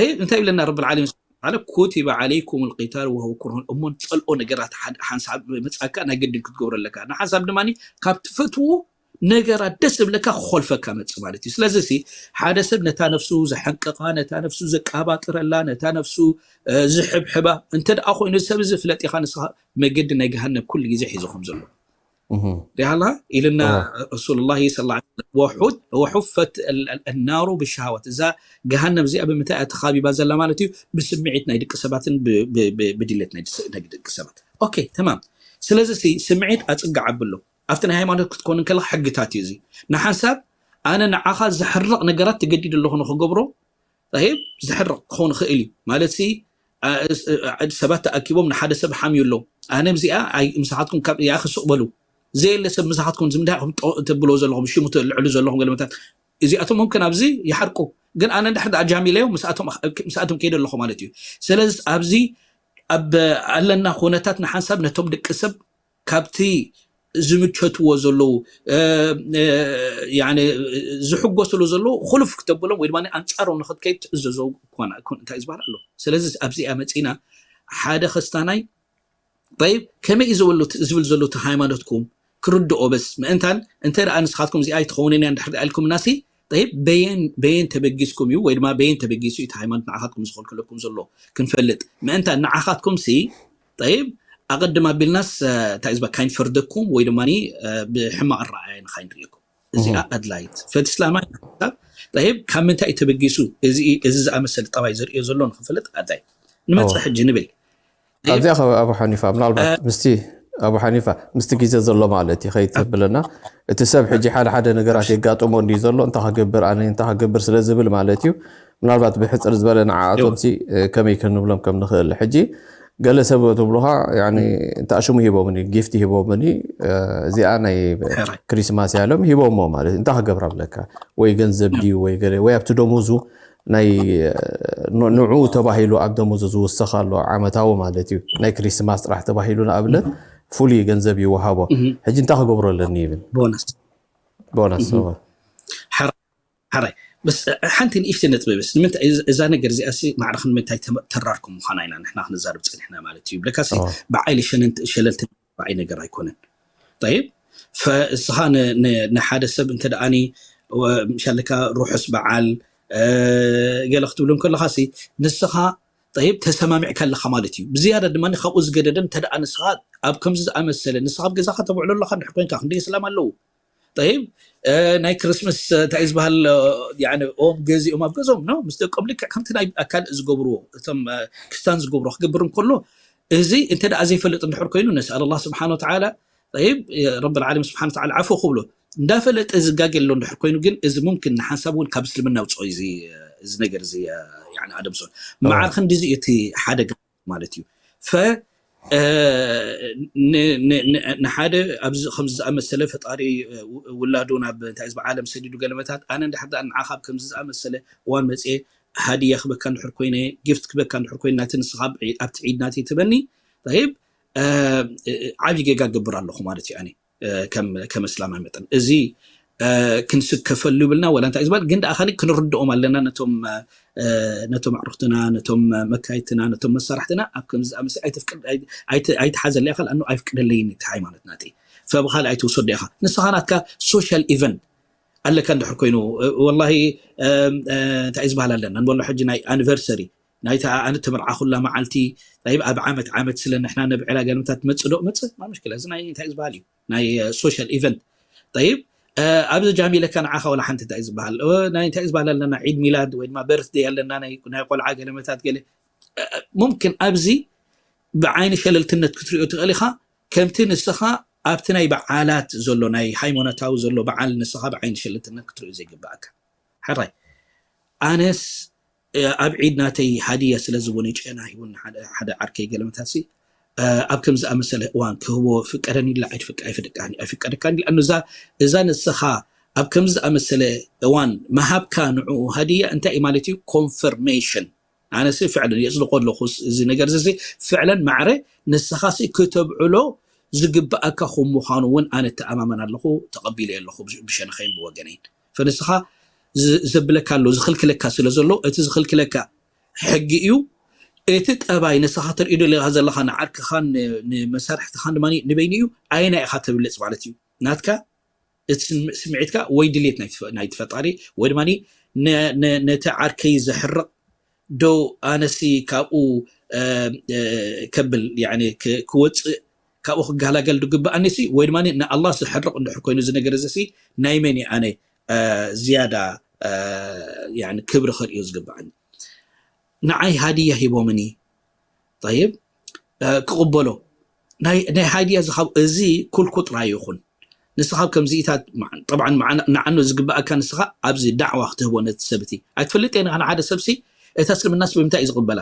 ይብ እንታይ ይብለና ረብ ልዓለሚን ስብሓን ወተዓላ ኩቲበ ዓለይኩም ልቂታል ወህወ ኩርሁን እሞ ንፀልኦ ነገራት ሓንሳብ መፅኣካ ናይ ግድን ክትገብሮ ኣለካ ንሓንሳብ ድማ ካብ ትፈትዎ ነገራት ደስ ዝብለካ ክኾልፈካ መፅእ ማለት እዩ ስለዚ ሲ ሓደ ሰብ ነታ ነፍሱ ዘሐንቅቓ ነታ ነፍሱ ዘቃባጥረላ ነታ ነፍሱ ዝሕብሕባ እንተ ደኣ ኮይኑ ሰብ እዚ ፍለጥ ኢኻ ንስኻ መገዲ ናይ ገሃነብ ኩሉ ግዜ ሒዙ ከም ዘሎ ሪሃላ ኢልና ረሱሉላሂ ሰለላሁ ዐለይሂ ወሰለም ወሑፈት ናሩ ብሸሃዋት እዛ ገሃነም እዚኣ ብምንታይ እያ ተኻቢባ ዘላ ማለት እዩ ብስምዒት ናይ ደቂ ሰባትን ብድሌት ናይ ደቂ ሰባት ኦኬ ተማም ስለዚ ስምዒት ኣፅግዕ ኣብሎ ኣብቲ ናይ ሃይማኖት ክትኮን ከለካ ሕግታት እዩ እዚ ንሓንሳብ ኣነ ንዓኻ ዘሕርቕ ነገራት ተገዲዱ ኣለኹ ንክገብሮ ይብ ዘሕርቕ ክኸውን ይኽእል እዩ ማለት ሰባት ተኣኪቦም ንሓደ ሰብ ሓምዩ ኣሎ ኣነ ዚኣ ምሳኻትኩም ካብ ያ ክስቕ በሉ ዘየለ ሰብ ምሳኻትኩም ዝምዳ ተብሎ ዘለኹም ሽሙ ትልዕሉ ዘለኹም ገለመታት እዚኣቶም ምምክን ኣብዚ ይሓርቁ ግን ኣነ እንድሕር ዳኣ ጃሚለዮ ምስኣቶም ከይደ ኣለኹ ማለት እዩ ስለዚ ኣብዚ ኣብ ኣለና ኩነታት ንሓንሳብ ነቶም ደቂ ሰብ ካብቲ ዝምቸትዎ ዘለዉ ዝሕጎስሉ ዘለዉ ኩሉፍ ክተብሎም ወይ ድማ ኣንፃሮም ንክትከይድ ትእዘዞ እንታይ ዝበሃል ኣሎ ስለዚ ኣብዚኣ መፂና ሓደ ክስታናይ ይብ ከመይ እዩ ዝበሉ ዝብል ዘሎ እቲ ሃይማኖትኩም ክርድኦ በስ ምእንታን እንተ ደኣ ንስኻትኩም እዚኣ ኣይትኸውንን እያ እንድሕር ደኣ ኢልኩምና ሲ ይብ በየን በየን ተበጊስኩም እዩ ወይ ድማ በየን ተበጊሱ እቲ ሃይማኖት ንዓኻትኩም ዝኸልክለኩም ዘሎ ክንፈልጥ ምእንታን ንዓኻትኩም ሲ ይብ ኣቐድም ኣቢልናስ እንታይ ዝበ ካይንፈርደኩም ወይ ድማ ብሕማቕ ረኣያ ንኻይንርእየኩም እዚኣ ኣድላይት ፈቲ እስላማይ ይብ ካብ ምንታይ እዩ ተበጊሱ እዚ ዝኣመሰለ ጠባይ ዘርእዮ ዘሎ ንክንፈልጥ ኣድላይ ንመፅእ ሕጂ ንብል ኣብዚኣ ኣቡ ሓኒፋ ምናልባት ምስቲ ኣቡ ሓኒፋ ምስቲ ግዜ ዘሎ ማለት እዩ ከይተብለና እቲ ሰብ ሕጂ ሓደ ሓደ ነገራት የጋጥሞ እንዲ ዘሎ እንታ ክገብር ኣነ እንታ ክገብር ስለ ዝብል ማለት እዩ ምናልባት ብሕፅር ዝበለ ንዓኣቶም ሲ ከመይ ክንብሎም ከም ንኽእል ሕጂ ገለ ሰብ ትብሉኻ እንታ ሽሙ ሂቦምኒ ጊፍቲ ሂቦምኒ እዚኣ ናይ ክሪስማስ ያሎም ሂቦሞ ማለት እንታይ ክገብራ ብለካ ወይ ገንዘብ ድዩ ወይ ገለ ወይ ኣብቲ ደሞዙ ናይ ንዑ ተባሂሉ ኣብ ደሞዙ ዝውሰኽ ኣሎ ዓመታዊ ማለት እዩ ናይ ክሪስማስ ጥራሕ ተባሂሉ ንኣብነት ፍሉይ ገንዘብ ይወሃቦ ሕጂ እንታይ ክገብሮ ኣለኒ ይብል ቦነስ ሓራይ በስ ሓንቲ ንእሽተ ነጥቢ በስ ንምንታይ እዛ ነገር እዚኣ ሲ ማዕረ ክንምንታይ ተራርኩም ምዃና ኢና ንሕና ክንዛረብ ፀኒሕና ማለት እዩ ብለካ ሲ ብዓይሊ ሸለልቲ ባዓይ ነገር ኣይኮነን ይብ እስኻ ንሓደ ሰብ እንተ ደኣኒ ሻለካ ሩሑስ በዓል ገለ ክትብሉ ከለኻ ሲ ንስኻ ጠይብ ተሰማሚዕካ ኣለኻ ማለት እዩ። ብዝያዳ ድማ ካብኡ ዝገደደ እንተ ደኣ ንስኻ ኣብ ከምዚ ዝኣመሰለ ንስኻ ኣብ ገዛኻ ተብዕሎ ኣለኻ እንድሕር ኮይንካ ክንደይ ሰላም ኣለዉ። ጠይብ ናይ ክርስምስ እንታይ ዝበሃል ኦም ገዚኦም ኣብ ገዞም ነው ምስ ደቆም ልክዕ ከምቲ ናይ ኣካል ዝገብርዎ እቶም ክስታን ዝገብሮ ክገብር እንከሎ እዚ እንተ ደኣ ዘይፈልጥ እንድሕር ኮይኑ ነስኣል ኣላ ስብሓን ወተዓላ ጠይብ ረብ ልዓለሚን ስብሓን ወተዓላ ዓፎ ክብሎ እንዳፈለጠ ዝጋገ ኣሎ እንድሕር ኮይኑ ግን እዚ ሙምክን ንሓንሳብ እውን ካብ እስልምና ውፅኦ እዚ ነገር እዚ ኣደምሶን መዓር ክንዲዚ እቲ ሓደጋ ማለት እዩ ፈ ንሓደ ኣብዚ ከምዚ ዝኣመሰለ ፈጣሪ ውላዱ ናብ እንታይ ዝበ ዓለም ሰዲዱ ገለመታት ኣነ እንድሕር ደኣ ንዓኻ ኣብ ከምዚ ዝኣመሰለ እዋን መፅኤ ሃዲያ ክበካ እንድሕር ኮይነ ጊፍት ክበካ እንድሕር ኮይነ ናቲ ንስኻ ኣብቲ ዒድ ናቲ ትበኒ ይብ ዓብዪ ጌጋ ገብር ኣለኹ ማለት እዩ ኣነ ከም እስላማይ መጠን እዚ ክንስከፈሉ ይብልና ወላ እንታይ ዝበል ግን ደኣ ክንርድኦም ኣለና ነቶም ነቶም ኣዕሩኽትና ነቶም መካይትና ነቶም መሳርሕትና ኣብ ከምዚ ዝኣመሰ ኣይትሓዘለይ ኣኻል ኣኑ ኣይፍቅደለይን እቲ ሃይማኖት ናተይ ፈብኻል ኣይትውሰዶ ኢኻ ንስኻ ናትካ ሶሻል ኢቨንት ኣለካ እንድሕር ኮይኑ ወላሂ እንታይ ዝበሃል ኣለና ንበሎ ሕጂ ናይ ኣኒቨርሰሪ ናይታ ኣነ ተመርዓኹላ መዓልቲ ይብ ኣብ ዓመት ዓመት ስለ ንሕና ነብዕላ ገለመታት መፅእ ዶ መፅእ ማ ምሽክላ እዚ ናይ እንታይ ዝበሃል እዩ ናይ ሶሻል ኢቨንት ይብ ኣብዚ ጃሚለካ ንዓኻ ወላ ሓንቲ እንታይ ዝበሃል ናይ እንታይ ዝበሃል ኣለና ዒድ ሚላድ ወይ ድማ በርትደይ ኣለና ናይ ቆልዓ ገለመታት ገለ ሙምክን ኣብዚ ብዓይኒ ሸለልትነት ክትሪኦ ትኽእል ኢኻ ከምቲ ንስኻ ኣብቲ ናይ በዓላት ዘሎ ናይ ሃይማኖታዊ ዘሎ በዓል ንስኻ ብዓይኒ ሸለልትነት ክትሪኦ ዘይግባኣካ ሕራይ ኣነስ ኣብ ዒድ ናተይ ሃዲያ ስለ ዝቦነ ጨና ሂቡኒ ሓደ ዓርከይ ገለመታሲ ኣብ ከም ዝኣመሰለ እዋን ክህቦ ፍቀደኒ ኢላ ኣይፍቀደካን ኣይፍቀደካን ኢላ እዛ እዛ ንስኻ ኣብ ከም ዝኣመሰለ እዋን መሃብካ ንዕኡ ሃዲያ እንታይ እዩ ማለት እዩ ኮንፈርሜሽን ኣነሲ ፍዕለን የፅድቆ ኣለኹ እዚ ነገር እዚ ፍዕለን ማዕረ ንስኻሲ ክተብዕሎ ዝግባኣካ ከም ምዃኑ እውን ኣነ ተኣማመን ኣለኹ ተቐቢለ ኣለኹ ብሸነኸይን ብወገነይን ፈንስኻ ዘብለካ ኣሎ ዝኽልክለካ ስለ ዘሎ እቲ ዝኽልክለካ ሕጊ እዩ እቲ ጠባይ ንስኻ ተርእዩ ደለኻ ዘለኻ ንዓርክኻን ንመሳርሕትኻን ድማ ንበይኑ እዩ ኣየና ኢኻ ተብልፅ ማለት እዩ ናትካ እቲ ስምዒትካ ወይ ድሌት ናይ ትፈጣሪ ወይ ድማ ነቲ ዓርከይ ዘሕርቕ ዶ ኣነሲ ካብኡ ከብል ክወፅእ ካብኡ ክገላገል ዝግበኣኒ ሲ ወይ ድማ ንኣላ ዝሕርቕ እንድሕር ኮይኑ እዚ ነገር እዚ ሲ ናይ መን ኣነ ዝያዳ ክብሪ ክርእዮ ዝግበኣኒ ንዓይ ሃድያ ሂቦምኒ ይብ ክቕበሎ ናይ ሃድያ ዝሃብ እዚ ኩልኩ ጥራይ ይኹን ንስኻ ከምዚኢታት ንዓኑ ዝግበኣካ ንስኻ ኣብዚ ዳዕዋ ክትህቦ ነቲ ሰብ እቲ ኣይትፈልጥ ኢና ንሓደ ሰብሲ እታ እስልምናስ ብምንታይ እዩ ዝቕበላ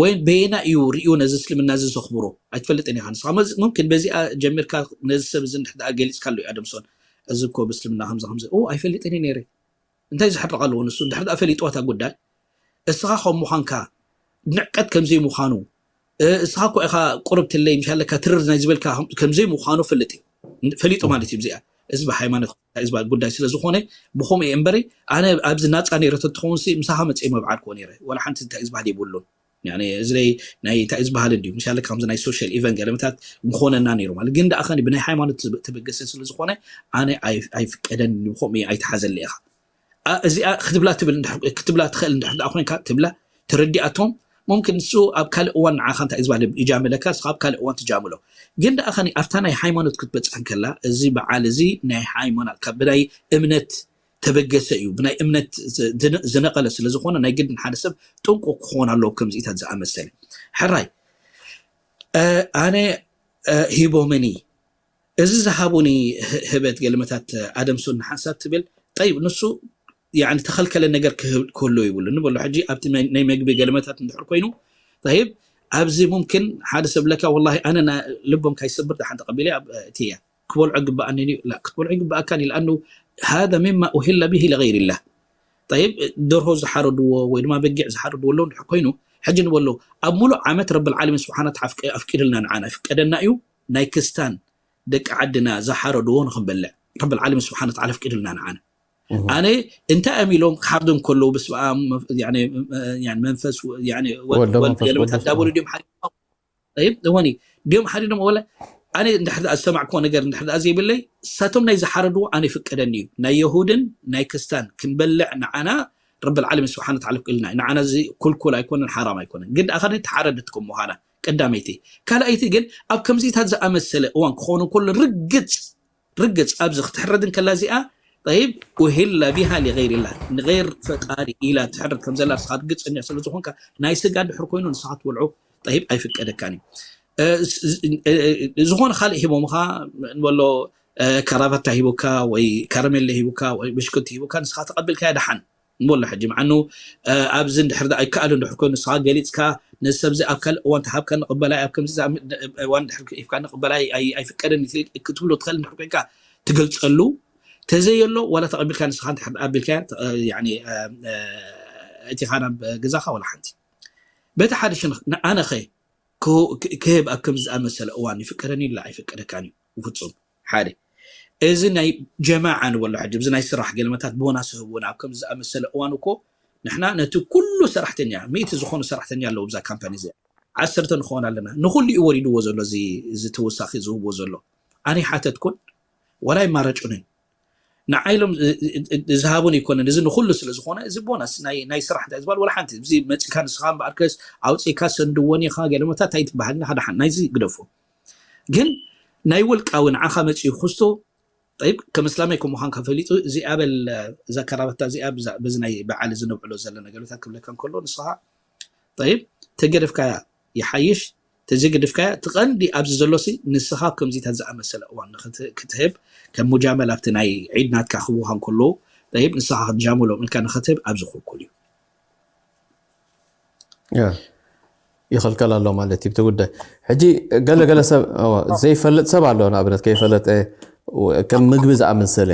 ወይ በየና እዩ ርእዩ ነዚ እስልምና እዚ ዘኽብሮ ኣይትፈልጥን ኢኻ ንስኻ ሙምክን በዚኣ ጀሚርካ ነዚ ሰብ እዚ እንድሕር ገሊፅካሉ እዩ ኣደምሶን እዚ እኮ ብእስልምና ከምዚ ከምዚ ኣይፈልጥን እዩ ነይረ እንታይ ዝሕርቕ ኣለዎ ንሱ እንድሕር ፈሊጥዋ እታ ጉዳይ እስኻ ከም ምዃንካ ንዕቀት ከምዘይ ምዃኑ እስኻ እኮ ኢኻ ቁርብ ትለይ ምሻለካ ትርር ናይ ዝበልካ ከምዘይ ምዃኑ ፍልጥ እዩ ፈሊጡ ማለት እዩ እዚኣ እዚ ብሃይማኖት እዚ ጉዳይ ስለ ዝኾነ ብኸምኡ እየ እምበሪ ኣነ ኣብዚ ናፃ ነይረ ተትኸውን ሲ ምሳኻ መፅእ መብዓል ክዎ ነይረ ወላ ሓንቲ እንታይ ዝበሃል የብሉን እዚ ናይ እንታይ ዝበሃል እንድዩ ምሻለካ ከምዚ ናይ ሶሻል ኢቨንት ገለመታት ምኾነና ነይሩ ማለት ግን ደኣ ከኒ ብናይ ሃይማኖት ተበገሰ ስለ ዝኾነ ኣነ ኣይፍቀደን ብኸምኡ ኣይተሓዘለ ኢኻ እዚኣ ክትብላ ትብል ክትብላ ትኽእል እንድሕር ደኣ ኮይንካ ትብላ ተረዲኣቶም ሙምክን ንሱ ኣብ ካልእ እዋን ንዓኻ እንታይ እዩ ዝባል ይጃምለካ ንስኻ ኣብ ካልእ እዋን ትጃምሎ ግን ደኣ ከኒ ኣብታ ናይ ሃይማኖት ክትበፅሕ እንከላ እዚ በዓል እዚ ናይ ሃይማኖት ካብ ብናይ እምነት ተበገሰ እዩ ብናይ እምነት ዝነቀለ ስለ ዝኾነ ናይ ግድን ሓደ ሰብ ጥንቁ ክኾን ኣለዎ ከምዚኢታት ዝኣመሰለ ሕራይ ኣነ ሂቦምኒ እዚ ዝሃቡኒ ህበት ገለመታት ኣደምሶን ንሓንሳብ ትብል ጠይብ ንሱ ተኸልከለ ነገር ክህብ ክህሎ ይብሉ ንበሎ ሕጂ ኣብቲ ናይ መግቢ ገለመታት እንድሕር ኮይኑ ጠይብ ኣብዚ ሙምክን ሓደ ሰብ ለካ ወላ ኣነ ልቦም ካይሰብር ደሓን ተቐቢለ እትያ ክበልዖ ግበኣኒ ክትበልዖ ይግበኣካን እዩ ኣኑ ሃذا مما أهل به لغير الله ጠይብ ደርሆ ዝሓረድዎ ወይ ድማ በጊዕ ዝሓረድዎ ኣለዉ እንድሕር ኮይኑ ሕጂ ንበሎ ኣብ ሙሉእ ዓመት ረብል ዓለሚን ስብሓና ኣፍቂድልና ንዓና ይፍቀደና እዩ ናይ ክስታን ደቂ ዓድና ዝሓረድዎ ንክንበልዕ ረብል ዓለሚን ስብሓነ ወተዓላ ኣፍቂድልና ንዓና። ኣነ እንታይ እዮም ኢሎም ክሓርዱ እንከለዉ በስመ ኣብ መንፈስ ወልድ መንፈስ ቅዱስ እንዳበሉ ድዮም ሓሪዶም? ጠይብ እወኒ ድዮም ሓሪዶም? ወላ ኣነ እንድሕር ደኣ ዝሰማዕክዎ ነገር እንድሕር ደኣ ዘይብለይ እሳቶም ናይ ዝሓረድዎ ኣነ ይፍቀደኒ እዩ። ናይ የሁድን ናይ ክስታን ክንበልዕ ንዓና ረብል ዓለሚን ስብሓን ተዓላ ክልልና እዩ። ንዓና እዚ ኩልኩል ኣይኮነን፣ ሓራም ኣይኮነን። ግን ደኣ ከ ተሓረደት ከም ምዃና ቀዳመይቲ። ካልኣይቲ ግን ኣብ ከምዚታት ዝኣመሰለ እዋን ክኾኑ ከሎ ርግጽ ርግጽ ኣብዚ ክትሕረድ እንከላ እዚኣ ጠይብ ኡሂለ ቢሃ ሊገይሪላ ንገይር ፈጣሪ ኢላ ትሕረድ ከም ዘላ ንስኻ ርግጸኛ ስለ ዝኾንካ ናይ ስጋ ድሕር ኮይኑ ንስኻ ትበልዖ ጠይብ ኣይፍቀደካን እዩ። ዝኾነ ካልእ ሂቦምኻ ንበሎ ከራባታ ሂቡካ ወይ ከረሜለ ሂቡካ ወይ ብሽኩቲ ሂቡካ ንስኻ ተቐቢልካያ ደሓን ንበሎ ሕጂ ምዓኑ ኣብዚ እንድሕር ኣይከኣሉ እንድሕር ኮይኑ ንስኻ ገሊፅካ ነዚ ሰብዚ ኣብ ካልእ እዋን ተሃብካ ንቕበላይ ኣብ ከምዚ እዋን ድሕር ሂብካ ንቕበላይ ኣይፍቀደን ክትብሎ ትኽእል እንድሕር ኮይንካ ትገልፀሉ ተዘየሎ ዋላ ተቐቢልካ ንስኻ እንድሕር ኣቢልካ እቲ ኻና ገዛኻ ዋላ ሓንቲ በቲ ሓደ ሽን ኣነኸ ክህብ ኣብ ከምዚ ዝኣመሰለ እዋን ይፍቀደኒ ኢላ ኣይፍቀደካን እዩ ብፍፁም ሓደ እዚ ናይ ጀማዓ ንበሎ ሕጂ እዚ ናይ ስራሕ ገለመታት ቦናስ ህቡና ኣብ ከምዚ ዝኣመሰለ እዋን እኮ ንሕና ነቲ ኩሉ ሰራሕተኛ ሚእቲ ዝኾኑ ሰራሕተኛ ኣለዉ ብዛ ካምፓኒ እዚኣ ዓሰርተ ንኸውን ኣለና ንኹሉ እዩ ወሪድዎ ዘሎ እዚ ተወሳኺ ዝህብዎ ዘሎ ኣነ ሓተትኩን ወላ ይማረጩንን ንዓይ ኢሎም ዝሃቡን ኣይኮነን እዚ ንኩሉ ስለ ዝኾነ እዚ ቦናስ ናይ ስራሕ እንታይ ዝበሃል ወላ ሓንቲ እዚ መፂካ ንስኻ እምበኣርከስ ኣውፂእካ ሰንድዎን ኢኻ ገለመታት እንታይ ትበሃል ሓደ ሓን ናይዚ ግደፎ ግን ናይ ውልቃዊ ንዓኻ መፂኡ ክስቶ ጠይብ ከም እስላማይ ከም ምዃንካ ፈሊጡ እዚኣ በል እዛ ከራበታ እዚኣ በዚ ናይ በዓል እዚ ነብዕሎ ዘለና ገለታት ክብለካ እንከሎ ንስኻ ጠይብ ተገደፍካያ ይሓይሽ ተዘይገደፍካያ እቲ ቀንዲ ኣብዚ ዘሎሲ ንስኻ ከምዚታት ዝኣመሰለ እዋን ክትህብ ከም ሙጃመል ኣብቲ ናይ ዒድ ናትካ ክህቡኻ እንከለዉ ጠይብ ንስኻ ክትጃምሎም ኢልካ ንክትህብ ኣብዚ ክልኩል እዩ ይኸልከል ኣሎ ማለት እዩ እቲ ጉዳይ ሕጂ ገለገለ ሰብ ዘይፈልጥ ሰብ ኣሎ ንኣብነት ከይፈለጠ ከም ምግቢ ዝኣመሰለ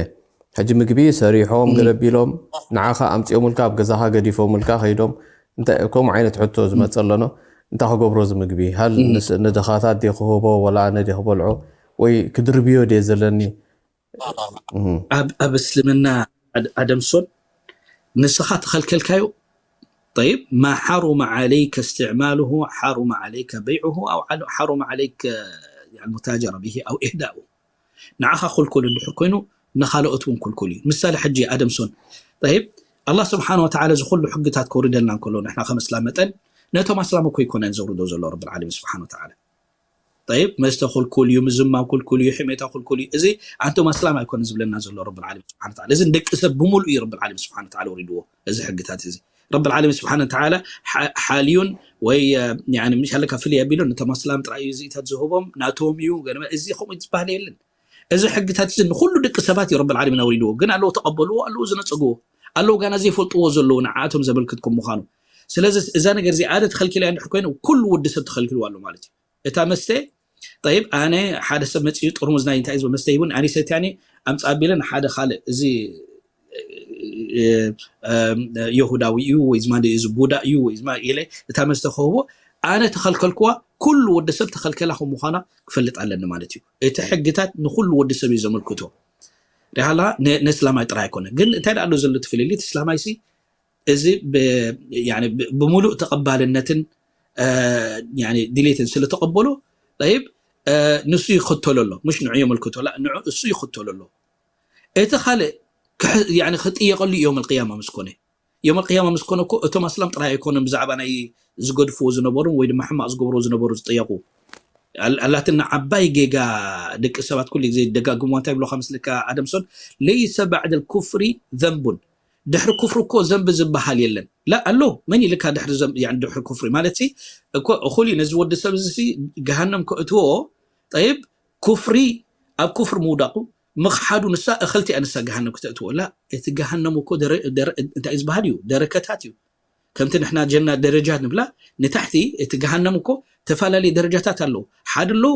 ሕጂ ምግቢ ሰሪሖም ገለቢሎም ንዓኻ ኣምፂኦምልካ ኣብ ገዛኻ ገዲፎምልካ ከይዶም ከምኡ ዓይነት ሕቶ ዝመፀ ኣለኖ እንታይ ክገብሮ እዚ ምግቢ ሃል ንድኻታት ዲ ክህቦ ወላ ኣነ ዲ ክበልዖ ወይ ክድርብዮ ዲ ዘለኒ ኣብ እስልምና ኣደምሶን ንስኻ ተኸልከልካዮ طيب ما حرم عليك استعماله حرم عليك بيعه أو حرم عليك المتاجرة به أو إهداؤه ንዓኻ ክልኩል እንድሕር ኮይኑ ንኻልኦት እውን ክልኩል እዩ ምሳሌ ሕጂ ኣደምሶን طيب الله سبحانه وتعالى ዝኩሉ ሕግታት ከውርደልና እንከሎ ንሕና ከም እስላም መጠን ነቶም ኣስላም እኮ ይኮነን ዘውርዶ ዘሎ ረብ العالمين سبحانه وتعالى طيب መስተ ክልኩል እዩ ምዝማም ክልኩል እዩ ሕሜታ ክልኩል እዩ እዚ ኣንቶም ኣስላም ኣይኮነ ዝብለና ዘሎ ረብ العالمين سبحانه وتعالى እዚ ደቂ ሰብ ብምሉእ እዩ ረብ العالمين سبحانه وتعالى ወሪድዎ እዚ ሕግታት እዚ ረብ العالمين سبحانه وتعالى ሓልዩን ወይ ምሻለካ ፍልይ ኣቢሉ ነቶም ኣስላም ጥራይ እዩ እዚኢታት ዝህቦም ናቶም እዩ እዚ ከምኡ ዝበሃል የለን እዚ ሕግታት እዚ ንኩሉ ደቂ ሰባት እዩ ረብ العالمين ኣውሪድዎ ግን ኣለዉ ተቐበልዎ ኣለዉ ዝነፀግዎ ኣለዉ ጋና ዘይፈልጥዎ ዘለዉ ንዓኣቶም ዘመልክት ከም ምዃኑ ስለዚ እዛ ነገር እዚ ኣደ ተኸልኪላ እንድሕር ኮይኑ ኩሉ ወዲ ሰብ ተኸልኪልዋ ኣሎ ማለት እዩ እታ መስተ ጠይብ ኣነ ሓደ ሰብ መፅኡ ጥርሙዝ ናይ እንታይ ዝብል መስተ ሂቡን ኣነ ሰትያኒ ኣምፃ ኣቢለ ንሓደ ካልእ እዚ የሁዳዊ እዩ ወይ ዝማ እዚ ቡዳ እዩ ወይ ዝማ ኢለ እታ መስተ ክህቦ ኣነ ተኸልከልኩዋ ኩሉ ወዲ ሰብ ተኸልከላ ከም ምዃና ክፈልጥ ኣለኒ ማለት እዩ እቲ ሕግታት ንኩሉ ወዲ ሰብ እዩ ዘመልክቶ ሪሃላ ነስላማይ ጥራይ ኣይኮነ ግን እንታይ ደኣ ዘሎ ትፍልልት እስላማይ ሲ እዚ ብሙሉእ ተቐባልነትን ድሌትን ስለተቐበሎ ይብ ንሱ ይኽተሎ ኣሎ ምሽ ንዑ የመልክቶ ንዑ እሱ ይኽተሎ ኣሎ እቲ ካልእ ክጥየቀሉ ዮም ቅያማ ምስ ኮነ ዮም ቅያማ ምስ ኮነ እኮ እቶም ኣስላም ጥራይ ኣይኮነ ብዛዕባ ናይ ዝገድፍዎ ዝነበሩ ወይ ድማ ሕማቅ ዝገብሮ ዝነበሩ ዝጠየቁ ኣላትና ዓባይ ጌጋ ደቂ ሰባት ኩሉ ግዜ ደጋግምዋ እንታይ ብሎካ ምስልካ ኣደምሶን ለይሰ ባዕድ ኩፍሪ ዘንቡን ድሕሪ ኩፍሪ እኮ ዘንቢ ዝበሃል የለን ላ ኣሎ መን ኢልካ ድሕሪ ዘንቢ ድሕሪ ኩፍሪ ማለት ሲ እኮ እኹል እዩ ነዚ ወዲ ሰብ እዚ ገሃነም ከእትዎ ጠይብ ኩፍሪ ኣብ ኩፍሪ ምውዳቁ ምኽሓዱ ንሳ እኽልቲ እያ ንሳ ገሃነም ክተእትዎ ላ እቲ ገሃነም እኮ እንታይ ዝበሃል እዩ ደረከታት እዩ ከምቲ ንሕና ጀና ደረጃ ንብላ ንታሕቲ እቲ ገሃነም እኮ ተፈላለየ ደረጃታት ኣለዉ ሓደ ኣሎ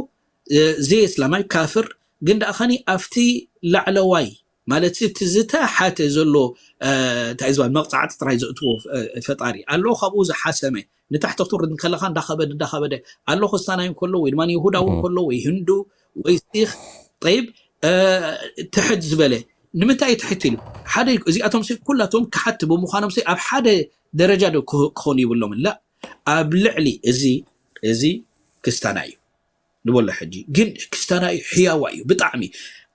ዘይ እስላማይ ካፍር ግን ደኣ ኸኒ ኣብቲ ላዕለዋይ ማለት እቲ ዝተሓተ ዘሎ እንታይ ዝበሃል መቕፃዕቲ ጥራይ ዘእትዎ ፈጣሪ ኣለዎ ካብኡ ዝሓሰመ ንታሕቲ ክትውርድ እንከለኻ እንዳኸበደ እንዳኸበደ ኣሎ ክስታናይ እንከሎ ወይ ድማ ይሁዳዊ እንከሎ ወይ ህንዱ ወይ ሲኽ ጠይብ ትሕት ዝበለ ንምንታይ እዩ ትሕት ኢሉ ሓደ እዚኣቶም ኩላቶም ክሓቲ ብምዃኖም ኣብ ሓደ ደረጃ ዶ ክኾኑ ይብሎምን ላ ኣብ ልዕሊ እዚ እዚ ክስታና እዩ ንበሎ ሕጂ ግን ክስታና እዩ ሕያዋ እዩ ብጣዕሚ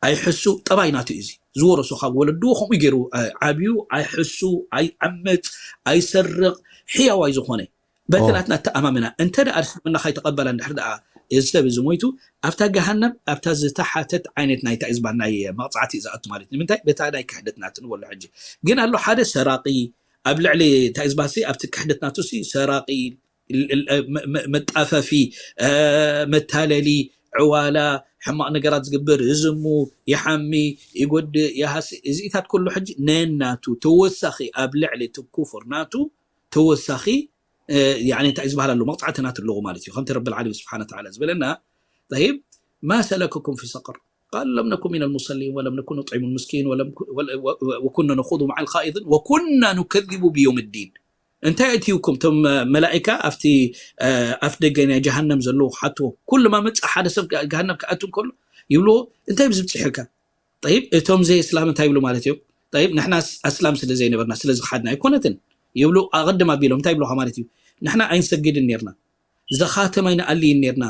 ኣይሕሱ ጠባይ ናቱ እዩ እዚ ዝወረሶ ካብ ወለድዎ ከምኡ ገይሩ፣ እ፣ ዓብዩ ኣይሕሱ፣ ኣይዓምፅ፣ ኣይሰርቕ፣ ሕያዋይ ዝኾነ በቲ ናትና ተኣማምና እንተ ደኣ እስልምና ካይተቐበላ እንድሕር ደኣ እዚ ሰብ እዚ ሞይቱ ኣብታ ገሃነም ኣብታ ዝተሓተት ዓይነት ናይ እንታይ ዝበሃል ናይ መቕፃዕቲ እዩ ዝኣቱ ማለት እዩ። ንምንታይ? በታ ናይ ክሕደት ናቱ ንበሎ ሕጂ ግን ኣሎ ሓደ ሰራቂ ኣብ ልዕሊ እንታይ ዝበሃል ሲ ኣብቲ ክሕደት ናቱ ሲ ሰራቂ መጣፈፊ፣ መታለሊ፣ ዕዋላ፣ ሕማቕ ነገራት ዝግብር፣ ዝዝሙ፣ ይሓሚ፣ ይጎድእ፣ ይሃሲ፣ እዚኢታት ኩሉ ሕጂ ነናቱ ተወሳኺ ኣብ ልዕሊ እቲ ኩፍር ናቱ ተወሳኺ እንታይ ዝበሃል ኣሎ መቕፃዕቲ ናቱ ኣለዎ ማለት እዩ። ከምቲ ረቢ ዓለሚን ስብሓነ ወተዓላ ዝበለና طيب ما سلككم في سقر قالوا لم نكن من المصلين ولم نكن نطعم المسكين ولم وكنا نخوض مع الخائضين وكنا نكذب بيوم الدين እንታይ ኣእትዩኩም እቶም መላኢካ ኣብቲ ኣፍ ደገ ናይ ጀሃነም ዘለዉ ክሓትዎ ኩሉ ማመፅእ ሓደ ሰብ ገሃነም ክኣቱ እንከሎ ይብልዎ እንታይ ብዝብፅሕካ طيب እቶም ዘይ እስላም እንታይ ይብሉ ማለት እዮም طيب ንሕና ኣስላም ስለ ዘይነበርና ስለ ዝኸሓድና ኣይኮነትን ይብሉ ኣቐድም ኣቢሎም እንታይ ይብሉኻ ማለት እዩ ንሕና ኣይንሰግድን ነርና ዘኻትም ኣይንኣልይን ነርና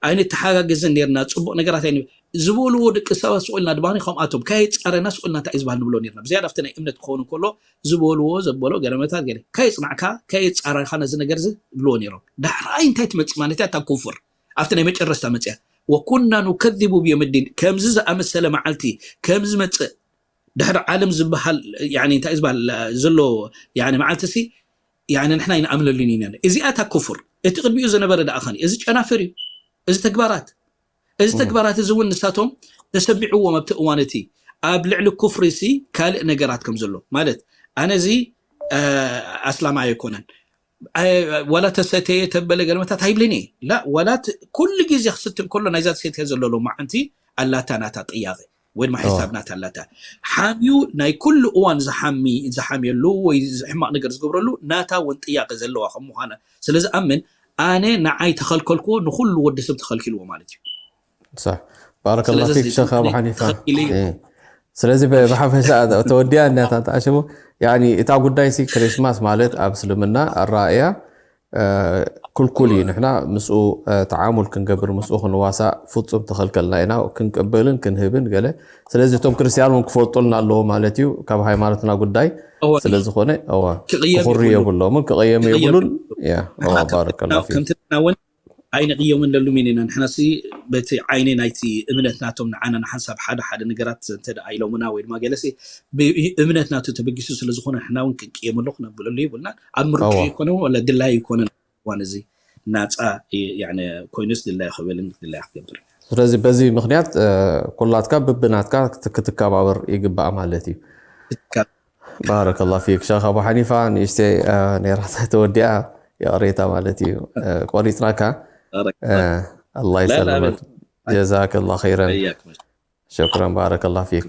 ኣይንተሓጋገዝን ነርና ፅቡቕ ነገራት ኣይን ዝበልዎ ደቂ ሰባት ስቑልና ድማ ከምኣቶም ካየፃረና ስቑልና እንታይ እዩ ዝበሃል ንብሎ ነርና ብዝያዳ ኣብቲ ናይ እምነት ክኸውን ከሎ ዝበልዎ ዘበሎ ገለመታት ገለ ካየፅናዕካ ካየፃረኻ ነዚ ነገር እዚ ብልዎ ነይሮም ዳሕራይ እንታይ ትመፅእ ማለት እያ እታ ኩፍር ኣብቲ ናይ መጨረስታ መፅያ ወኩና ኑከዚቡ ብዮም ዲን ከምዚ ዝኣመሰለ መዓልቲ ከምዚ መፅእ ድሕሪ ዓለም ዝበሃል እንታይ ዝበሃል ዘሎ መዓልቲ ሲ ንሕና ይንኣምነሉን ኢና እዚኣ እታ ኩፍር እቲ ቅድሚኡ ዝነበረ ደኣ ኸኒ እዚ ጨናፍር እዩ እዚ ተግባራት እዚ ተግባራት እዚ እውን ንሳቶም ተሰሚዕዎም ኣብቲ እዋን እቲ ኣብ ልዕሊ ኩፍሪ ሲ ካልእ ነገራት ከም ዘሎ ማለት ኣነ እዚ ኣስላማይ ኣይኮነን ዋላ ተሰተየ ተበለ ገለመታት ኣይብልን እየ ላ ዋላ ኩሉ ግዜ ክስትን ከሎ ናይዛ ተሰትየ ዘሎ ሎማዓንቲ ኣላታ ናታ ጥያቄ ወይ ድማ ሒሳብ ናታ ኣላታ ሓምዩ ናይ ኩሉ እዋን ዝሓሚ ዝሓምየሉ ወይ ሕማቕ ነገር ዝገብረሉ ናታ እውን ጥያቄ ዘለዋ ከም ምዃና ስለ ዝኣምን ኣነ ንዓይ ተኸልከልክዎ ንኩሉ ወዲ ሰብ ተኸልኪልዎ ማለት እዩ صح بارك الله فيك شيخ أبو حنيفة ስለዚ ብሓፈሻ ተወዲኣ እናታ ተኣሸቡ ያኒ እታ ጉዳይ ሲ ክሪስማስ ማለት ኣብ እስልምና ኣረኣእያ ክልኩል እዩ ንሕና ምስኡ ተዓሙል ክንገብር ምስኡ ክንዋሳእ ፍፁም ተኸልከልና ኢና ክንቅበልን ክንህብን ገለ ስለዚ እቶም ክርስትያን እውን ክፈልጡልና ኣለዎ ማለት እዩ ካብ ሃይማኖትና ጉዳይ ስለዝኾነ ክኽሪ የብሎምን ክቐየሙ የብሉን ባረከላ ኣይንቕየምን ለሉም ኢና ንሕናሲ በቲ ዓይኒ ናይቲ እምነት ናቶም ንዓና ንሓንሳብ ሓደ ሓደ ነገራት እንተ ኢሎምና ወይ ድማ ገለሲ እምነት ናቱ ተበጊሱ ስለ ዝኾነ ንሕና እውን ክንቅየመሉ ክነብለሉ የብልና ኣብ ምርጫ ይኮነ ወላ ድላይ ይኮነ እዋን እዚ ናፃ ኮይኑስ ድላይ ክብልን ድላይ ክገብር ስለዚ በዚ ምክንያት ኩላትካ ብብናትካ ክትከባበር ይግባእ ማለት እዩ ባረከላ ፊክ ሸኽ ኣቡ ሓኒፋ ንእሽተይ ነይራ ተወዲኣ ይቕሬታ ማለት እዩ ቆሪፅናካ ኣላ ይሰለመክ ጀዛከላ ኸይረን ሸኩረን ባረከላ ፊክ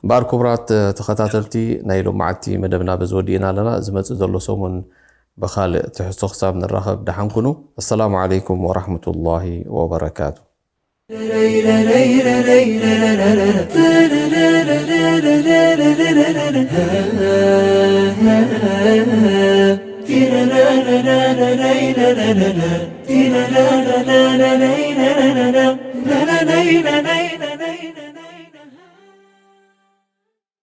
ባር ክቡራት ተኸታተልቲ ናይ ሎማዓልቲ መደብና በዚ ወዲእና ኣለና ዝመፅእ ዘሎ ሰሙን ብካልእ ትሕዝቶ ክሳብ ንራኸብ ደሓንኩኑ ኣሰላሙ ዓለይኩም ወራሕመቱላሂ ወበረካቱ